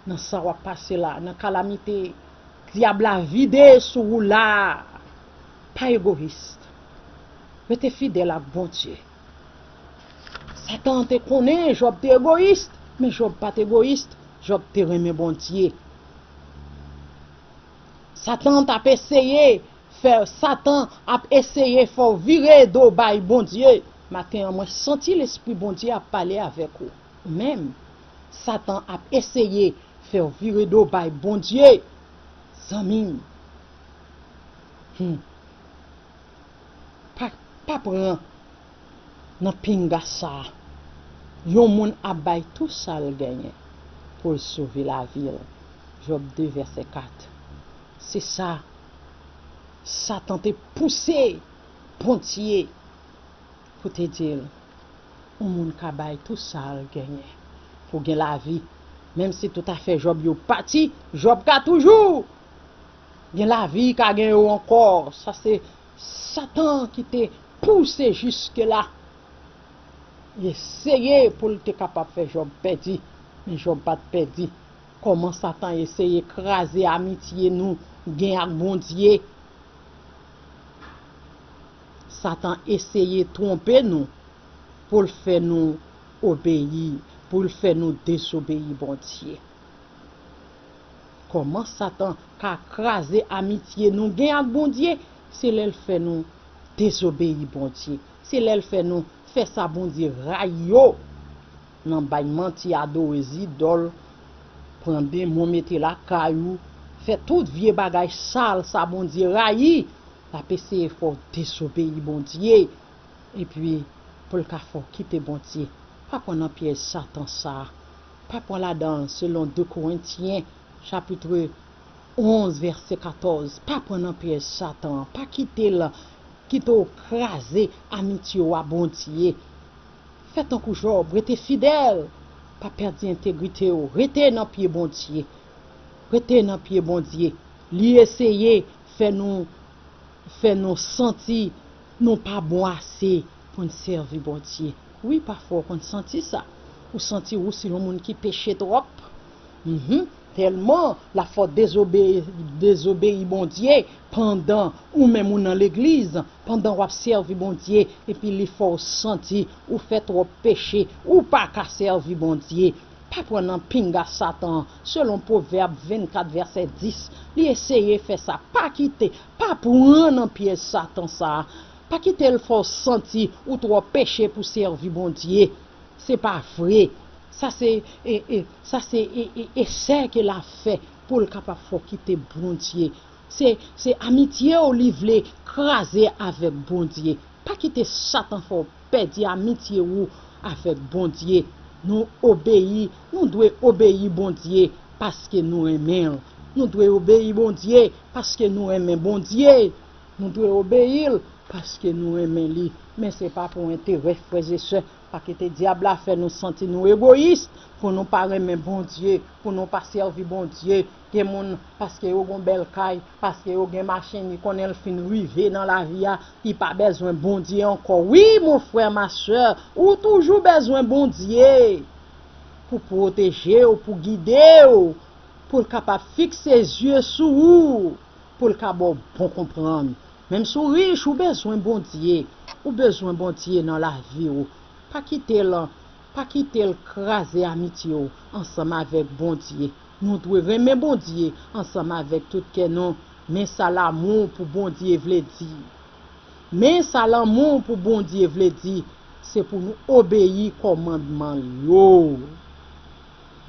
Nan sa w ap pase la, nan kalamite dyab la vide sou ou la, pa egoyis. Rete fidèl ak Bondye. Satan te konnen Jòb te egoyis, men Jòb pa t egoyis. Jòb te renmen Bondye. Satan t ap eseye fè, Satan ap eseye fè w vire do bay Bondye. Maten an, mwen santi Lespri Bondye ap pale avèk ou. Ou menm, Satan ap eseye fè w vire do bay Bondye. Zanmi m. Hmm. Pa, pa pran nan pinga sa a. Yon moun ap bay tou sa l genyen pou l sove lavi l. Jòb de, vèsè kat. Se sa Satan te pouse Bondye pou te di l, yon moun ka bay tou sa l genyen pou gen lavi. Menm si tout afè Jòb yo pati, Jòb ka toujou gen lavi, ka gen yo ankò. Sa se Satan ki te pouse jiske la. Li eseye pou l te kapab fè Jòb pèdi, men Jòb pa t pèdi. Kòman Satan eseye kraze amitye nou gen ak Bondye? Satan eseye twonpe nou pou l fè nou obeyi, pou l fè nou dezobeyi Bondye. Kòman Satan ka kraze amitye nou gen ak Bondye? Se lè l fè nou dezobeyi Bondye. Se lè l fè nou fè sa Bondye rayi yo. Nan bay manti, adore zidòl, pran demon mete lakay ou, fè tout vye bagay sal sa Bondye rayi. L ap eseye fè w dezobeyi Bondye. Epi, pou l ka fè w kite Bondye. Pa pran nan pyèj Satan sa a. Pa pran ladan l, selon de Korentyen, chapit onz, vèsè katòz. Pa pran nan pyèj Satan an. Pa kite l, kite w kraze amitye w a Bondye. Fè tankou Jòb, rete fidèl. Pa pèdi entegrite w. Rete nan pye Bondye. Rete nan pye Bondye. Li eseye fè nou fè nou santi nou pa bon ase pou n sèvi Bondye. Wi, pafwa w konn santi sa. Ou santi ou se yon moun ki peche twòp. Mhm. Tèlman l ap fè w dezobe-, dezobeyi Bondye pandan ou menm ou nan legliz, pandan w ap sèvi Bondye, epi li fè w santi ou fè twòp peche, ou pa ka sèvi Bondye. Pa pran nan pinga Satan an. Selon Pwovèb vennkat vèsè dis, li eseye fè sa. Pa kite, pa pran nan pyèj Satan sa a. Pa kite l fè w santi ou twò peche pou sèvi Bondye. Se pa vre. Sa se, e, e, sa se, e, e, esè ke l ap fè pou l kapab fè w kite Bondye. Se, se amitye w li vle kraze avèk Bondye. Pa kite Satan fè w pèdi amitye ou avèk Bondye. Nou obeyi, nou dwe obeyi Bondye paske nou renmen l. Nou dwe obeyi Bondye paske nou renmen Bondye. Nou dwe obeyi l paske nou renmen li. Men se pa pou enterè, frè e sè. Pa kite dyab la fè nou santi nou egoyis, pou nou pa renmen Bondye, pou nou pa sèvi Bondye. Gen moun, paske yo gon bèl kay, paske yo gen machin, li konnen l fin rive nan lavi a, li pa bezwen Bondye ankò. Wi, mon frè, ma sè, ou toujou bezwen Bondye pou pwoteje w, pou gide w, pou l kapab fikse zye sou ou, pou l ka ba w bon konprann. Menm si w rich, ou bezwen Bondye. Ou bezwen Bondye nan lavi w. Pa kite l, pa kite l kraze amitye w ansanm avèk Bondye. Nou dwe renmen Bondye ansanm avèk tout kè nou. Men sa lanmou pou Bondye vle di. Men sa lanmou pou Bondye vle di, se pou nou obeyi kòmandman l yo.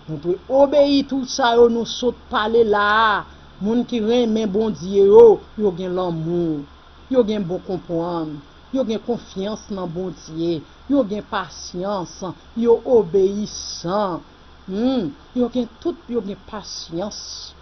Nou dwe obeyi tout sa yo nou sot pale la a. Moun ki renmen Bondye yo, yo gen lanmou, yo gen bon konprann, yo gen konfyans nan Bondye, yo gen pasyans, yo obeyisan. Hmm, yo gen tout, yo gen pasyans.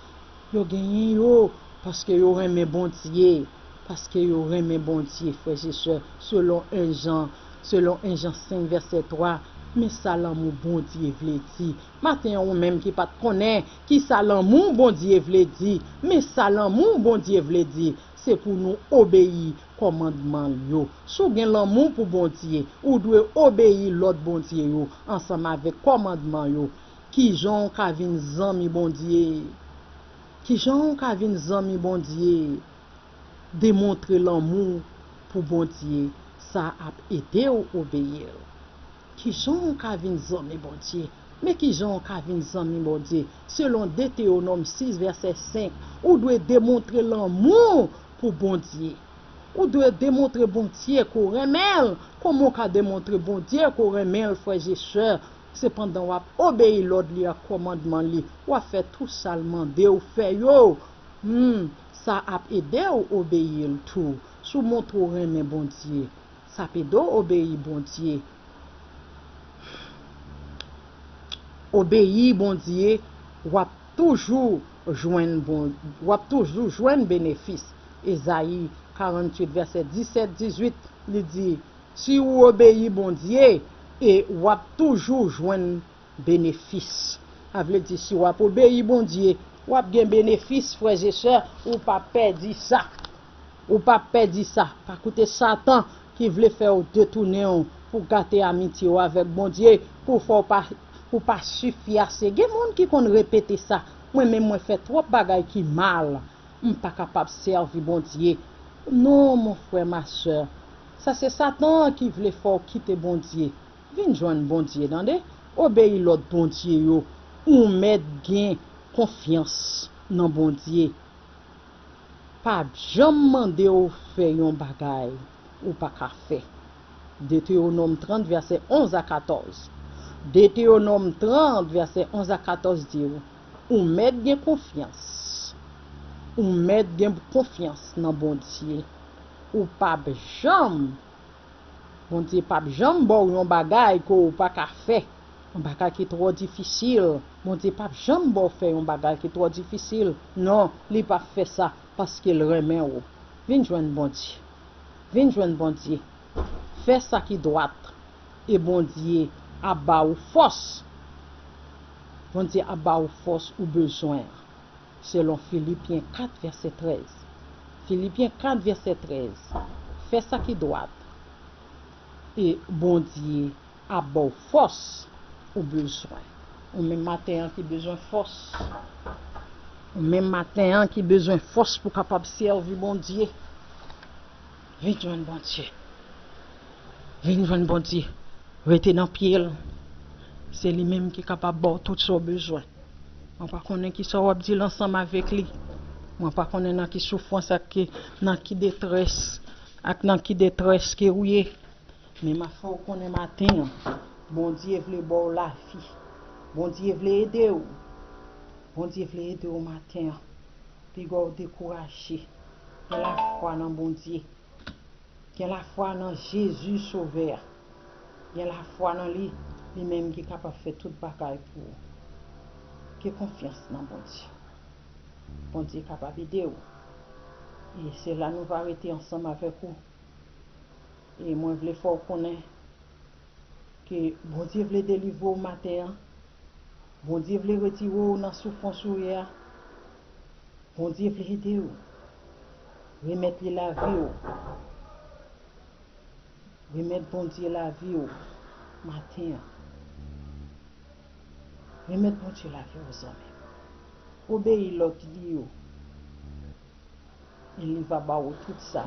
Yo genyen yo paske yo renmen Bondye. Paske yo renmen Bondye, frè e sè, selon en Jan, selon en Jan senk vèsè twa, men sa lanmou Bondye vle di. Maten an, ou menm ki pa t konnen ki sa lanmou Bondye vle di, men sa lanmou Bondye vle di, se pou nou obeyi kòmandman l yo. Si w gen lanmou pou Bondye, ou dwe obeyi lòd Bondye yo ansanm avèk kòmandman yo. Kijan w ka vin zanmi Bondye? Kijan w ka vin zanmi Bondye? Demontre lanmou pou Bondye, sa ap ede w obeyi l. Kijan w ka vin zanmi Bondye? Men kijan w ka vin zanmi Bondye? Selon Detewonòm sis vèsè senk, ou dwe demontre lanmou pou Bondye. Ou dwe demontre Bondye ke w renmen l. Kòman w ka demontre Bondye ke w renmen l, frè e sè? Se pandan w ap obeyi lòd li ak kòmandman li. W ap fè tou sa l mande w fè yo. Hmm, sa ap ede w obeyi l tou. Si w montre w renmen Bondye, sa ap ede w obeyi Bondye. Obeyi Bondye, w ap toujou jwenn bon, w ap toujou jwenn benefis. Ezayi karanntuit, vèsè disèt, dizuit, li di, si w obeyi Bondye, e w ap toujou jwenn benefis. Sa vle di, si w ap obeyi Bondye, w ap gen benefis, frè e sè, ou p ap pèdi sa. Ou p ap pèdi sa. Pa koute Satan ki vle fè w detounen w pou gate amitye w avèk Bondye, pou fè w pa, pou pa sifi ase. Gen moun ki konn repete sa. Mwen menm, mwen fè twòp bagay ki mal. M pa kapab sèvi Bondye. Non, mon frè, ma sè. Sa se Satan ki vle fè w kite Bondye. Vin jwenn Bondye, tande. Obeyi lòd Bondye yo. Ou mèt gen konfyans nan Bondye. Pa janm mande w fè yon bagay ou pa ka fè. Detewonòm trant, vèsè onz a katòz. Detewonòm trant, vèsè onz a katòz di w, ou mèt gen konfyans. Ou mèt gen konfyans nan Bondye. Ou p ap janm Bondye p ap janm ba w yon bagay ke w pa ka fè, yon bagay ki twò difisil. Bondye p ap janm ba w fè yon bagay ki twò difisil. Non, li p ap fè sa, paske l renmen w. Vin jwenn Bondye. Vin jwenn Bondye. Fè sa ki dwat, e Bondye ap ba ou fòs. Bondye ap ba ou fòs ou bezwen an. Selon Filipyen kat, vèsè trèz. Filipyen kat, vèsè trèz. Fè sa ki dwat, e Bondye ap ba w fòs ou bezwen. Ou menm maten an ki bezwen fòs. Ou menm maten an ki bezwen fòs pou kapab sèvi Bondye. Vin jwenn Bondye. Vin jwenn Bondye. Rete nan pye l. Se li menm ki kapab ba w tout sa w bezwen. Mwen pa konnen ki sa w ap di l ansanm avèk li. Mwen pa konnen nan ki soufrans ak ki, nan ki detrès, ak nan ki detrès ke ou ye. Men m ap fè w konnen maten an, Bondye vle ba w lavi. Bondye vle ede w. Bondye vle ede w maten an. Piga w dekouraje. Gen lafwa nan Bondye. Gen lafwa nan Jezi Sovè a. Gen lafwa nan li, li menm ki kapab fè tout bagay pou ou. Gen konfyans nan Bondye. Bondye kapab ede w. E se la nou va rete ansanm avèk ou. E mwen vle fè w konnen ke Bondye vle delivre w maten an. Bondye vle retire w nan soufrans ou ye a. Bondye vle ede w. Remèt li lavi w. Remèt Bondye lavi w maten an. Remèt Bondye lavi w, zanmi. Obeyi lòd li yo. E li va ba ou tout sa.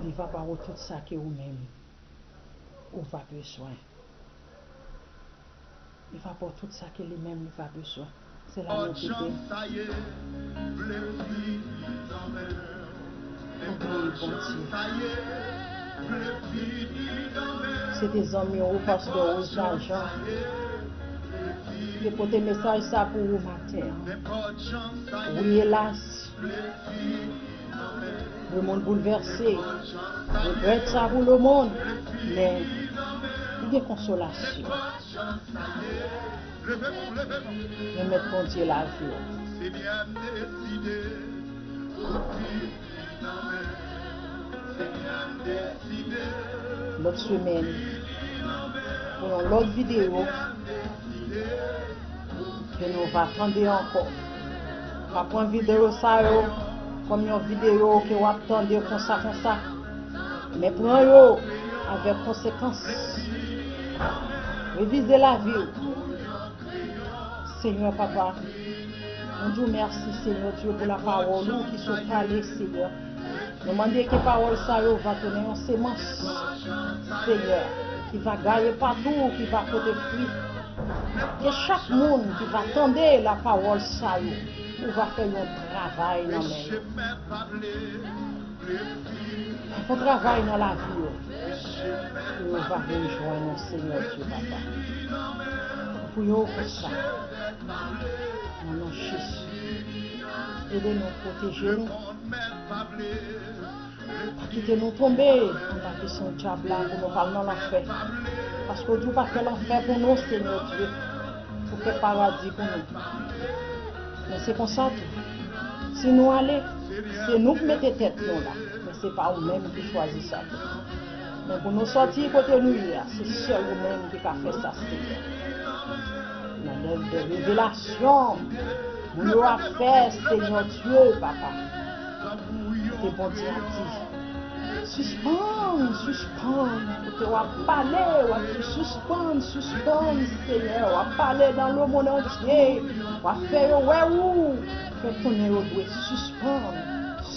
Li va ba ou tout sa ke ou menm ou va bezwen. Li va ba ou tout sa ke li menm li va bezwen. Se la nou kite. Obeyi Bondye. Se te zanmi ou, pastè Rose Lajan, ki te pote mesaj sa pou ou maten an. Wi, elas, lemonn boulvèse. Regrèt sa pou lemonn, men li gen konsolasyon. Remèt Bondye lavi w. Lòt semèn, pou yon lòt videyo ke nou va tande ankò. Pa pran videyo sa yo kòm yon videyo ke w ap tande konsa konsa, men pran yo avèk konsekans. Revize lavi w. Senyè Papa, nou di w mèsi, Senyè Dye, pou lapawòl ou ki sot pale, Senyè. Nou mande ke pawòl sa yo va tounen yon semans, Senyè, ki va gaye patou, ki va pote fwi. Ke chak moun ki va tande lapawòl sa yo, ou va fè yon travay nan men yo. Fè travay nan lavi yo. Pou yo va vin jwenn ou, Senyè Dye, Papa. Pou yo fè sa. Nan non Jezi. Ede nou, pwoteje nou. Pa kite nou tonbe anba pwisans dyab la pou nou pa al nan lanfè. Paske w di w pa fè lanfè pou nou, Senyè Dye. Ou fè paradi pou nou. Men se konsa tou. Si nou ale, se nou k mete tèt nou la. Men se pa ou menm ki chwazi sa pou nou. Men pou nou sòti kote nou ye a, se sèl ou menm ki ka fè sa, Senyè. Nan lè de revelasyon, moun yo ap fè, Senyè Dye, Papa. Se Bondye ap di. Sispann, sispann. Kote w ap pale, w ap di, sispann, sispann, Senyè. W ap pale dans le monde entier. W ap fè yo wè ou. Fè konnen yo dwe sispann,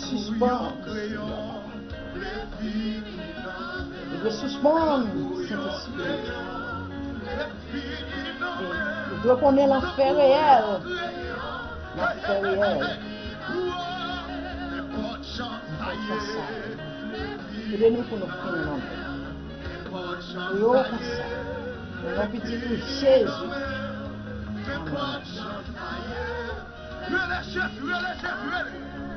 sispann, Senyè. Yo dwe sispann, Sentespri. E yo dwe konnen lanfè reyèl. Lanfè reyèl. Ede nou pou nou fini nan men. Pou yo konsa. Nan non pitit ou Jezi. Amen.